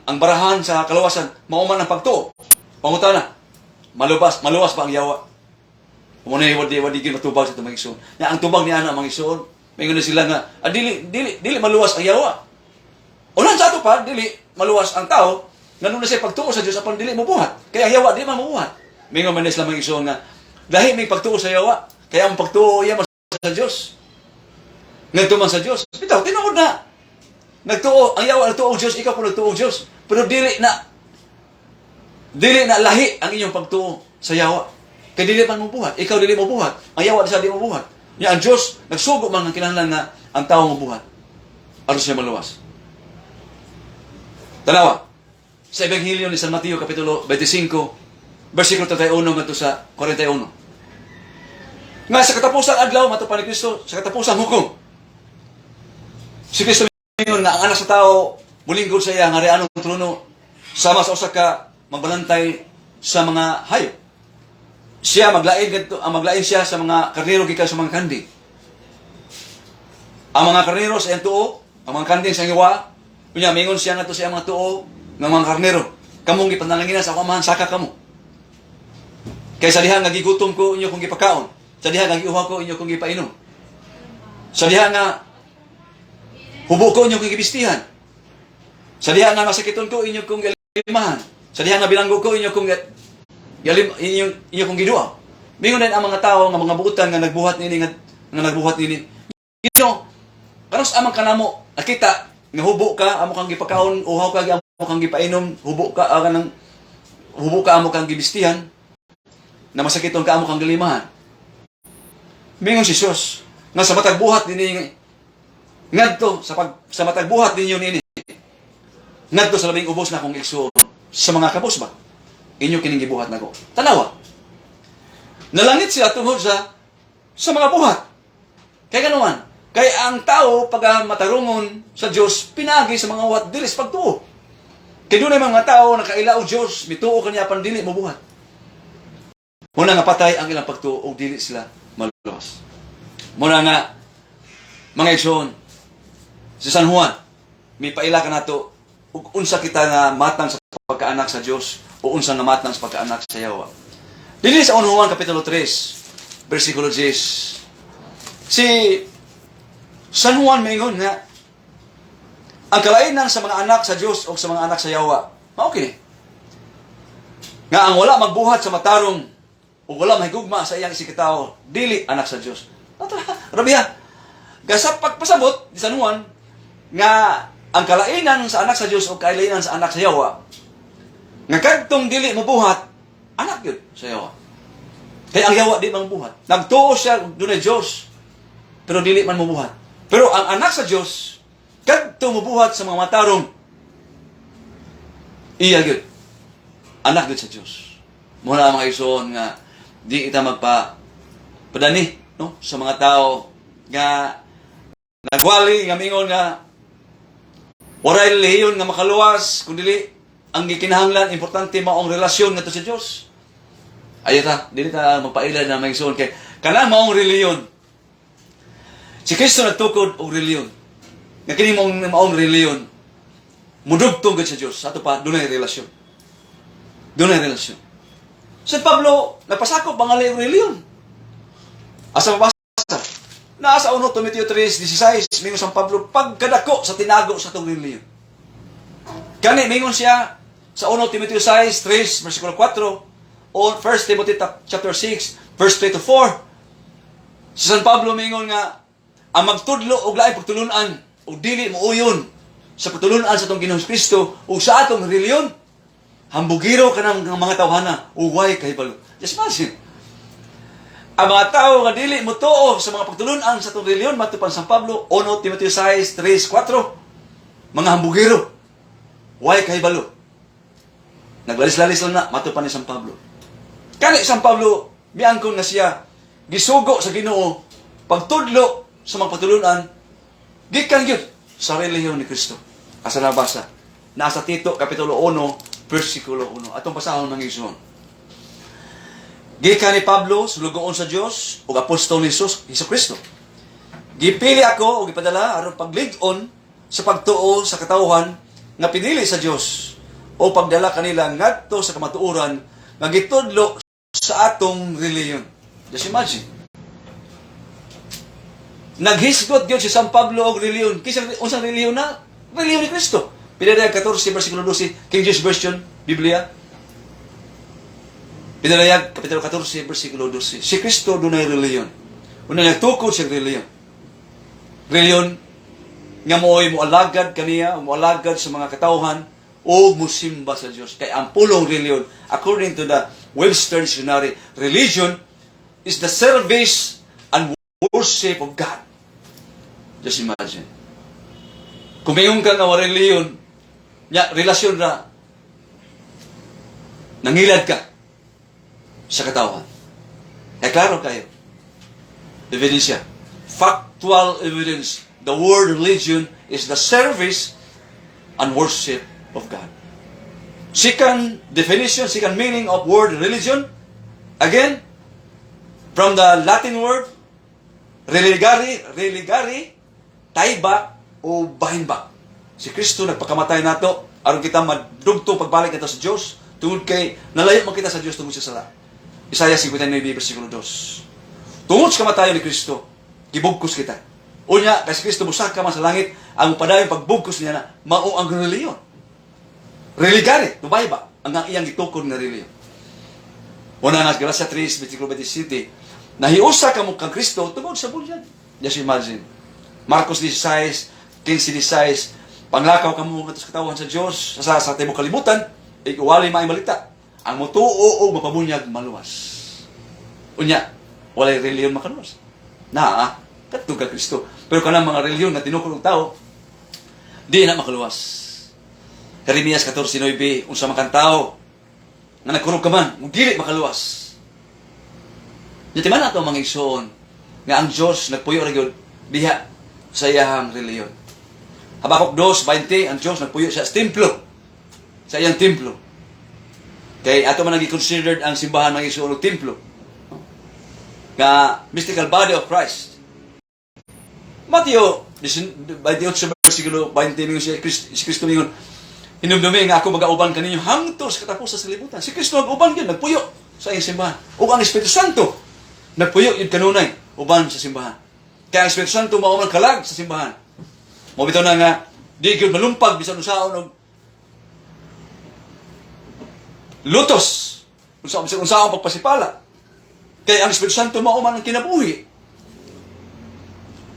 ang barahan sa kalawasan mao man ang pagtuo. Pangutana, maluwas ba ang yawa? Muna wadi gyud matubag sa mga igsoon. Nya ang tubag ni ana, mga igsoon, maingon na sila nga dili maluwas ang yawa. Ulan sa ato pa dili maluwas ang tao ngano na siya pagtuo sa Dios apan dili mobuhat. Kaya ang yawa di man mobuhat. Maingon man sila, mga igsoon, nga dahil may pagtuo sa yawa, kaya ang pagtuo iya man sa Dios. Ngadto man sa Dios. Bitaw tinuod na. Nagtuo ang yawa nagtuo og Dios, ikaw po nagtuo og Dios. Pero dili na lahi ang inyong pagtuo sa yawa. Kay dili man mobuhat, ikaw dili mobuhat, ang yawa sa di mobuhat. Nya ang Dios nagsugo man nga kinahanglan nga ang tao mobuhat aron siya maluwas. Tanawa sa Ebanghelyo ni San Mateo kapitulo 25 versikulo 31 ngadto sa 41. Nga sa katapusang adlaw mato pa ni Kristo, sa katapusang hukom. Si Kristo mingon nga ang anak sa tao mulingkod sa iya nga harianong trono sama sa usa ka magbalantay sa mga hayop. Siya maglain kadto ang maglain siya sa mga karnero gikan sa mga kanding. Ang mga karnero sa iyang tuo, ang mga kanding sa iyang yawa, unya mingon siya ngadto sa iyang mga tuo nga mga karnero, "Kamong gipanalanginan sa akong Amahan, saka kamo. Kay sa diha nga gigutom ko, inyo kong gipakaon. Sa diha nga giuhaw ko, inyo kong gipainom. Sa diha nga hubo ko, inyo kong gibistihan. Sa diha nga masakiton ko, inyo kong gilimahan. Sa diha nga bilanggo ko, inyo kong yalim, inyo kong giduaw." Mingon din ang mga tao nga mga buutan nga nagbuhat nini nga nagbuhat nini, "Ginoo, kanus-a man kanamo nakita nga hubo ka, amo kang gipakaon, uhaw ka, amo kang gipainom, hubo ka, kanang hubo ka, amo kang gibistihan, na masakiton ka, amo kang gilimahan?" Mingon si Jesus nga sa matag buhat nini ngadto sa pag sa matag buhat ninyo nini ngadto sa labing ubos na akong igsuon sa mga kabos ba, inyo kining gibuhat nako. Tanawa. Nalangit sila tungod sa mga buhat. Kay ganuman, kay ang tao pag matarungon sa Dios pinagi sa mga buhat, dili sa pagtuo. Kay dunay mga tao nakaila og Dios, mituo kaniya apan dili mobuhat. Muna nga patay ang ilang pagtuo ug dili sila maluwas. Muna nga mga igsoon, si San Juan, may paila ka nato ug unsa kita nga matang sa pagkaanak sa Dios o unsa nga matang sa pagkaanak sa Yawa. Dinhi sa 1 Juan kapitulo 3, versikulo 10. Si San Juan maingon nga ang kalainan sa mga anak sa Dios o sa mga anak sa Yawa, mao kini: nga ang wala magbuhat sa matarong o wala mahigugma sa iyang isigkatawo, dili anak sa Dios. Rabiha. Gasa pagpasabot ni San Juan nga ang kalainan sa anak sa Dios o kalainan sa anak sa Yawa, nga kadtong dili mobuhat, anak yun sa Yawa. Kaya ang Yawa di man buhat. Nagtuo siya dunay Dios, pero dili man mobuhat. Pero ang anak sa Dios, kadto mobuhat sa mga matarong, iya gyud. Anak gyud sa Dios. Muna mga igsoon nga di kita magpa padani, no, sa mga tao nga nagwali nga mingon nga waray relihiyon nga makaluwas kun dili ang gikinahanglan, importante maong relasyon ngadto sa Dios. Ayo ta, dili ta magpaila na, mga igsoon, kay kana maong relihiyon. Si Kristo nagtukod og relihiyon. Nga kini maong relihiyon mudugtong gud sa Dios. Sa ato pa dunay relasyon. Dunay relasyon. San Pablo nagpasakop mga og relihiyon. Asa mabasa? Naa sa 1 Timoteo 3:16, mingon San Pablo pagkadako sa tinago sa atong relihiyon. Kani mingon siya sa 1 Timoteo 6:3 versikulo 4 o 1 Timothy chapter 6 verse 3 to 4. Si San Pablo mingon nga ang magtudlo og laing pagtulunan og dili muuyon sa pagtulunan sa atong Ginoong Kristo ug sa atong relihiyon, hambugiro kanang mga tawhana ug way kahibalo. Just imagine. Ang mga tao nga dili motuo sa mga pagtulunan sa atong relihiyon, matud pa San Pablo, 1 Timoteo 6, 3, 4, mga hambugiro, way kahibalo. Naglalis-lalis lang na, matud pa ni San Pablo. Kani San Pablo, miangkon nga siya, gisugo sa Ginoo, pagtudlo sa mga pagtulunan, gikan gyud sa relihiyon ni Kristo. Asa nabasa? Nasa Tito, Kapitulo 1, versikulo 1. Atong basahon, mga igsoon. Gikan ni Pablo, sulugoon sa Dios ug apostol ni Jesus, Jesucristo. Gipili ako ug gipadala aron paglig-on sa pagtuo sa katawhan nga pinili sa Dios o pagdala kanila ngadto sa kamatuoran nga gitudlo sa atong relihiyon. Just imagine. Naghisgot gyud si San Pablo og relihiyon. Kinsa, unsang relihiyon na? Relihiyon ni Kristo. Pinadayag 14 versikulo 12, King James Version, Biblia. Pinadayag kapitulo 14 versikulo 12. Si Kristo dunay relihiyon. Una nagtukod siya relihiyon. Relihiyon nga mo'y moalagad kaniya, moalagad sa mga katawhan o musimba sa Dios. Kay ang pulong relihiyon, according to the Webster Dictionary, religion is the service and worship of God. Just imagine. Kung mayon ka nga wa relihiyon, nya relasyon ra, nangilad ka sa katawhan. Kaya klaro kayo. Ebidensya. Factual evidence. The word religion is the service and worship of God. Second definition, second meaning of word religion, again, from the Latin word religare, religare. Tayba o bahin ba. Si Kristo nagpakamatay nato aron kita madugtong pagbalik nato sa Dios tungod kay nalayo man kita sa Dios tungod sa sala. Isaiah 59 versikulo 2. Tungod sa kamatayon ni Kristo, gibugkos kita. Unya, kay si Kristo mosaka man sa langit, ang padayon pagbugkos niya na mao ang relihiyon. Religare, tubay ba? Ang iyang gitukod nga relihiyon. Una nga, Galatia 3, versikulo 27, nahiusa kamo kang Kristo tungod sa bulyag. Just imagine. Marcos 16, 15, 16, panglakaw kamo ngadto sa katawhan sa Dios sa tibuok kalibutan, iwali maayong balita. Ang mutuo o mapabunyag maluwas. Unya, walay relihiyon makaluwas. Naa, kadto ka Kristo. Pero kanang mga relihiyon nga tinukod og tao, di na makaluwas. Jeremias 14:9, unsa man kang tao nga nagkurog ka man, ug dili makaluwas. Di man ato, mga igsoon, nga ang Dios nagpuyo ra gyud diha sa iyahang relihiyon. Habakuk 2:20, ang Dios nagpuyo sa templo. Sa iyang templo. Kay ato man nagi-considered ang simbahan, mga igsoon, og templo. Nga mystical body of Christ. Mateo 28 versikulo 20, mingon si Kristo, si Kristo mingon, "Hinumdumi nga ako magauban kaninyo hangtod sa katapusan sa kalibutan." Si Kristo nag-uban gyud, nagpuyo sa iyang simbahan. Ug ang Espiritu Santo nagpuyo yun kanunay uban sa simbahan. Kaya ang Espiritu Santo mao man kalag sa simbahan. Mao bitaw na nga di gyud malumpag bisan unsaon og lutos, unsa bisan unsaon pagpasipala. Kay ang Espiritu Santo mao man ang kinabuhi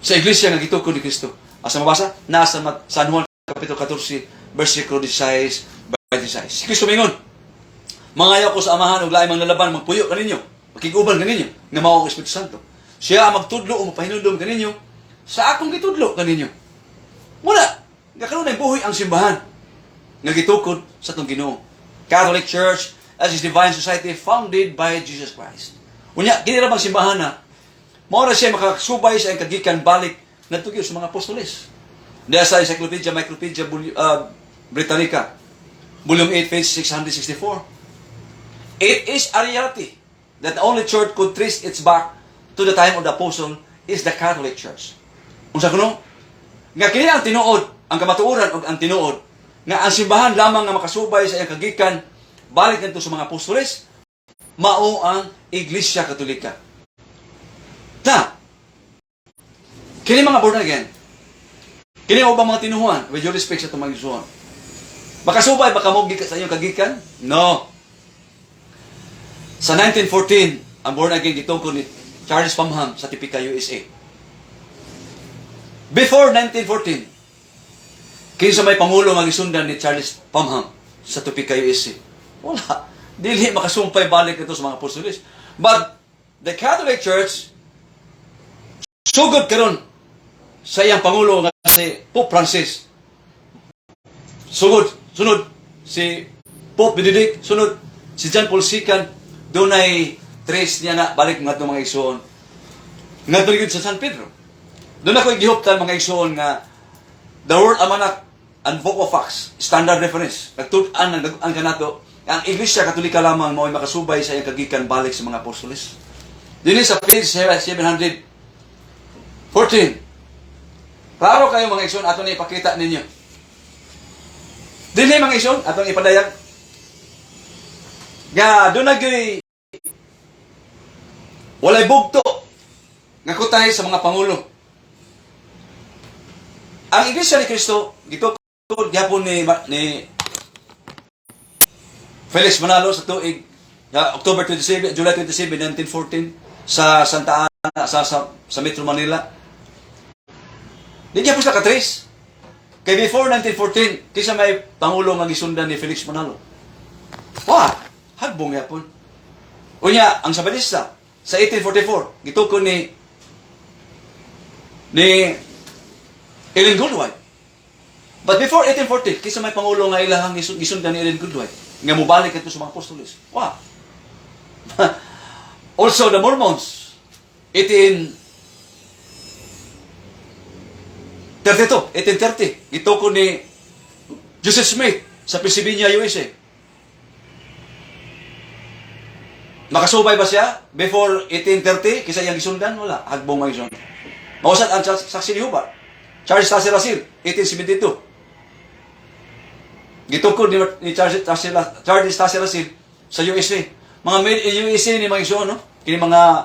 sa iglesia nga gitukod ni Kristo. Asa mabasa? Nasa San Juan Kapitulo 14, versikulo 16, 26. Si Kristo mingon, "Mangayo ko sa Amahan og lain mang lalaban magpuyo kaninyo, makig-uban kaninyo, nga mao ang Espiritu Santo. Siya ang magtudlo o mapahinumdom kaninyo sa akong gitudlo kaninyo." Wala, nga kanunay buhi ang simbahan nga gitukod sa atong Ginoo. Catholic Church as is divine society founded by Jesus Christ. Unya, kini ra bang simbahan na mao ra siya makasubay sa iyang kagikan balik ngadto gyud sa mga apostoles. Diya sa Encyclopedia Micropedia Britannica, Volume 8, page 664. "It is a reality that the only church could trace its back to the time of the apostle is the Catholic Church." Unsa kuno? Nga kini ang tinuod, ang kamatuoran ug ang tinuod nga ang simbahan lamang nga makasubay sa iyang kagikan balik ngadto sa mga apostoles mao ang Iglesia Katolika. Na, kini mga born again, kini ang ubang mga tinuhuan, with your respect sa itong mga igsuon. Makasubay ba kamo gikan sa inyong kagikan? No. Sa 1914, ang born again gitungkol ni Charles Parham sa Topeka, USA. Before 1914, kinsa may pangulo nga gisundan ni Charles Parham sa Topeka, USA? Wala. Dili makasumpay balik ito sa mga apostoles. But the Catholic Church sugod karon sa iyang pangulo nga si Pope Francis. Sugod, sunod si Pope Benedict, sunod si John Paul II, dunay trace niya na balik ngadto, mga igsoon. Ngadto gyud sa San Pedro. Doon ako gihuptan, mga igsoon, nga The World Almanac and Book of Facts, standard reference. Nagtud-an ang kanato ang Iglesia Katolika lamang mao'y makasubay sa iyang kagikan balik sa mga apostoles. Dinhi sa page 714. Klaro kayo, mga igsoon, ato na ipakita ninyo. Dinhi, mga igsoon, atong ipadayag. Nga doon na gyuy walay bugto nga kutay sa mga pangulo. Ang Iglesia ni Cristo gitukod gyapon ni Felix Manalo sa tuig October 27, July 27, 1914 sa Santa Ana sa Metro Manila. Di gyapon sila katrace. Kay before 1914, kinsa may pangulo nga gisundan ni Felix Manalo? Wa, hagbong gyapon. Unya, ang Sabadista sa 1844, gitukod ni Ellen Goodwhite. But before 1840, kinsa may pangulo nga ilahang gisundan ni Ellen Goodwhite nga mobalik kadto sa mga apostoles? Wa. Also the Mormons, 1832, 1830, gitukod ni Joseph Smith sa Pennsylvania, USA. Makasubay ba siya before 1830? Kinsa iyang gisundan? Wala. Hagbong mga igsoon. Mausad ang saksi ni Jehovah. Charles Taze Russell, 1872. Gitukod ni Charles Taze Russell sa USA. Mga made in USA ni mga igsoon, no? Kini mga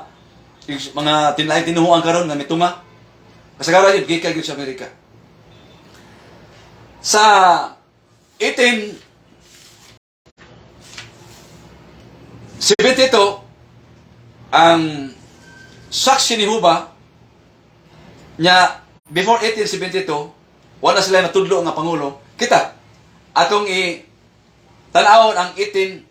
tinlaing tinuhuan karon nga mitunga. Kasagaran yun, gikan gyud sa Amerika. Sa 1872, ang Saksi ni Huba nya, before 1872 wala sila natudlo nga pangulo. Kita atong i tan-awon ang 1872.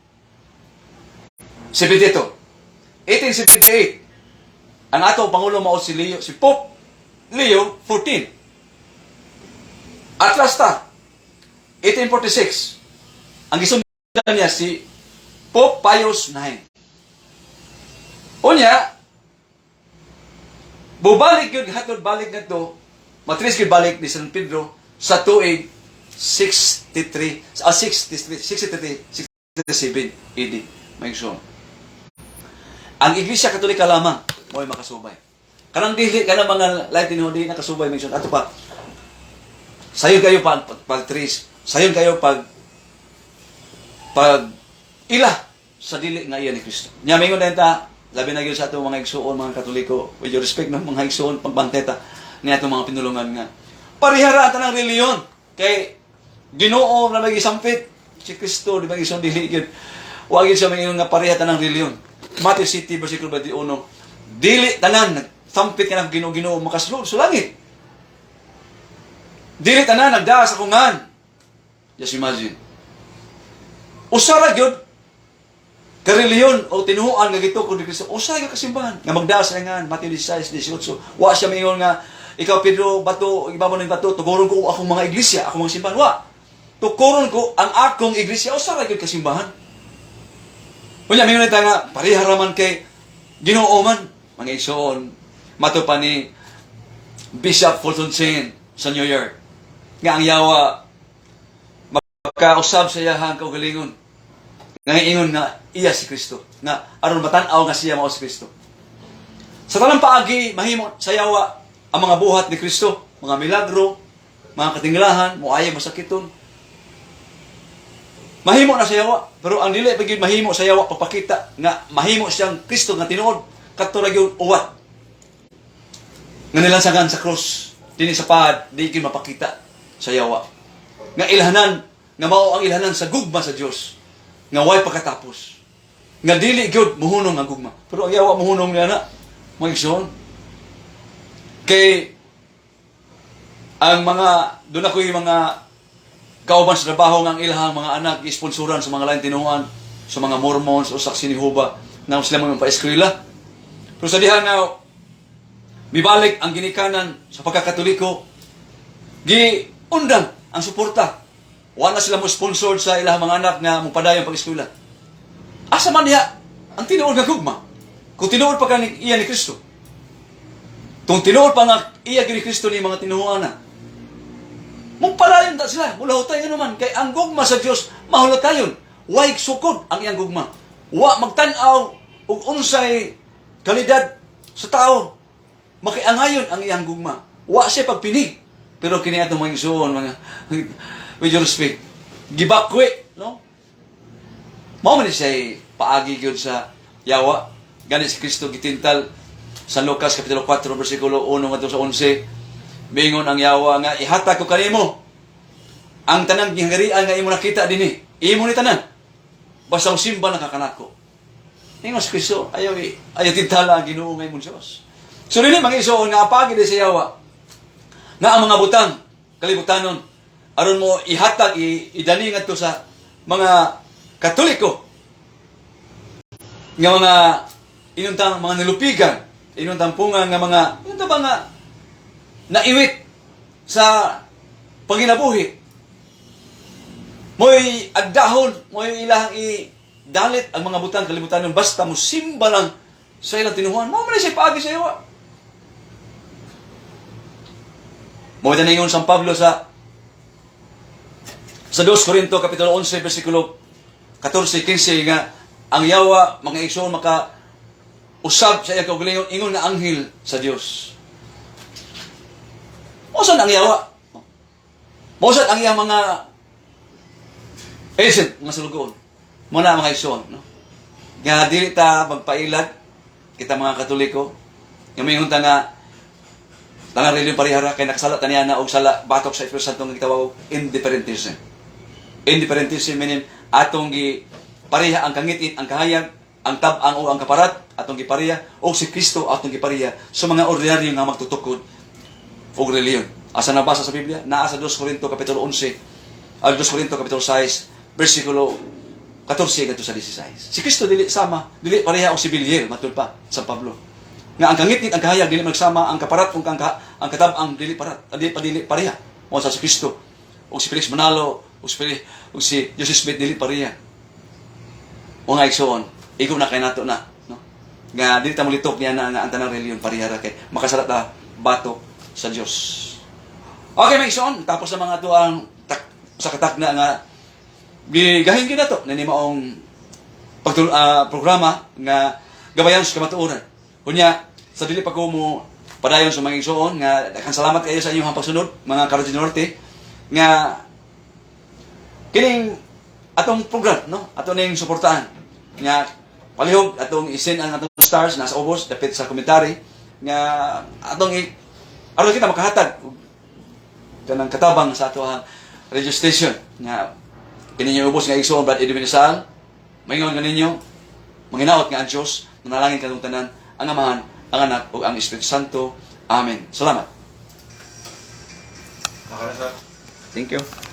1878, ang atong pangulo mao si Leo, si Pope Leo 14. Atras ta 1846, ang gisundan niya si Pope Pius IX. Unya bubalik yun, hatod balik ngadto, matris gyud balik ni San Pedro sa tuig 63, 63, 63, 67 AD. May igsoon. Ang Iglesia Katolika lamang mo'y makasubay. Kanang dili, kanang mga light tinuod, di nakasubay, may igsoon. Ato pa, sayon kayo pag trace, sayon kayo pag ila sa dili nga iya ni Kristo. Nya mingon din ta, labi na gyud sa atong mga igsuon, mga Katoliko, with your respect ng mga igsuon, pagbanteta ni atong mga pinulungan nga parihara ang tanang reliyon kay Ginoo na may gisampit si Kristo, di ba, igsoon? Dili gyud. Wa gyud siya maingon nga pareha tanang reliyon. Matthew 7 versikulo 21, dili tanan nagsampit ka ng Ginoo, Ginoo makasulod sa langit. Dili tanan nagdaa sa akong ngan. Just imagine. Usa ra gyud ka reliyon o tinuoan nga gitukod ni Kristo. Usa ra gyud kasimbahan nga magdaa sa ngan, Matthew 16:18. Wa siya maingon nga ikaw Pedro, bato, ibabaw ng bato tuguron ko akong mga iglesia, akong mga simbahan. Wa. Tukuron ko ang akong iglesia. Usa ra gyud kasimbahan. Unya mingon ta nga pareha ra man kay Ginoo man, mga igsoon. Mato pa ni Bishop Fulton Sheen sa New York nga ang yawa makausab sa iyahang kaugalingon nga ingon nga iya si Kristo, nga aron matan-aw nga siya mao si Kristo. Sa tanang paagi mahimo sa yawa ang mga buhat ni Kristo, mga milagro, mga katinglahan, moayo masakiton. Mahimo na sa yawa, pero ang dili pa gyud mahimo sa yawa pagpakita nga mahimo siyang Kristo nga tinuod, kadto ra gyud uwat nga nilansangan sa krus dinhi sa pahad, di gyud mapakita sa yawa. Nga ilhanan, nga mao ang ilhanan sa gugma sa Dios nga way pagkatapos. Nga dili gyud muhunong ang gugma. Pero ang yawa muhunong niya na, mga igsoon. Kay ang mga doon ako'y mga kauban sa trabaho nga ang ilahang mga anak isponsoran sa mga lain tinuan, sa mga Mormons o Saksi ni Huba na sila mga pa-eskwela. Pero sa diha nga mibalik ang ginikanan sa pagkakatoliko, gi undang ang suporta. Wala sila mo sponsor sa ilahang mga anak nga mopadayon pag-eskwela. Asa man diha ang tinuod nga gugma? Kung tinuod pa ka ni, iya ni Kristo. Kung tinuod pa nga iya ni Kristo ni mga tinuohan na. Mupadayon ta sila, mulahutay nga naman kay ang gugma sa Dios mahulatayon. Way sukod ang iyang gugma. Wa magtan-aw og unsay kalidad sa tao. Makiangayon ang iyang gugma. Wa siya pagpinig. Pero kini atong mga igsoon, mga with your respect, gibakwe, no? Mao man ni siya paagi gyud sa yawa. Gani si Kristo gitintal sa Lucas kapitulo 4 bersikulo 1 ngadto sa 11. Mingon ang yawa nga ihatag ko kanimo ang tanang gihangarian nga imo nakita dinhi. Imo ni tanan. Basta simba na ka kanako. Ingon si Kristo, ayaw ayaw tintala ang Ginoo nga imong Dios. So dili, mga igsoon, nga apagi di sa yawa nga ang mga butang kalibutanon aron mo ihatag idani ngadto sa mga Katoliko nga mga inuntang mga nilupigan, inuntang punga nga mga inuntang mga naiwit sa panginabuhi, mo'y agdahon, mo'y ilahang idalit ang mga butang kalibutanon basta mo simba lang sa ilang tinuhuan. Mao man siya paagi sa yawa. Mo ingon San Pablo sa 2 Corinto kapitulo 11 bersikulo 14 15 nga ang yawa, mga igsoon, maka usab sa iyang kaugalingon ingon nga anghel sa Dios. Mao sad ang yawa. Mao sad ang iyang mga agent, mga sulugoon. Mao na, mga igsoon, no? Nga dili ta magpailad kita mga Katoliko. Nga moingon ta nga tanang relihiyon parehara kay nakasala ta niya na og sala batok sa Espiritu Santo nga gitawag og indifferentism. Indifferentism meaning atong gi pareha ang kangit-it, ang kahayag, ang tab-ang o ang kaparat, atong gipareha og si Kristo atong gipareha sa mga ordinaryo nga magtutukod og relihiyon. Asa nabasa sa Biblia? Naa sa 2 Corinto kapitulo 11, ang 2 Corinto kapitulo 6, versikulo 14 ngadto sa 16. Si Kristo dili sama, dili pareha og si Belial, matud pa sa Pablo. Nga ang kangitngit, ang kahayag dili magsama, ang kaparat ug ang katab-ang dili parat, dili pa dili pareha. Mo sa si Kristo ug si Felix Manalo ug si Felix, ug si Joseph Smith dili pareha. O nga igsoon, igo na kay nato na, no? Nga dili ta molitok niya na nga ang tanang relihiyon pareha ra kay makasala ta batok sa Dios. Okay, mga igsoon, tapos na mga ato ang tak, sa katakna nga gigahin gyud nato nini maong programa nga Gabayan sa Kamatuoran. Unya, sa dili pa ko mo padayon sa mga igsoon nga daghang salamat kayo sa inyong pagsunod, mga Karadyo Norte, nga kining atong program, no, ato ning suportahan nga palihog atong i-send ang atong stars nasa ubos dapit sa commentary nga atong i aron kita makahatag og kanang katabang sa ato ang radio station nga kini ubos nga igsoon Brad Edwin Sal maingon kaninyo manginaot nga ang Dios nanalangin kanatong tanan, ang Amahan, ang Anak ug ang Espiritu Santo. Amen. Salamat. Okay na, sir. Thank you.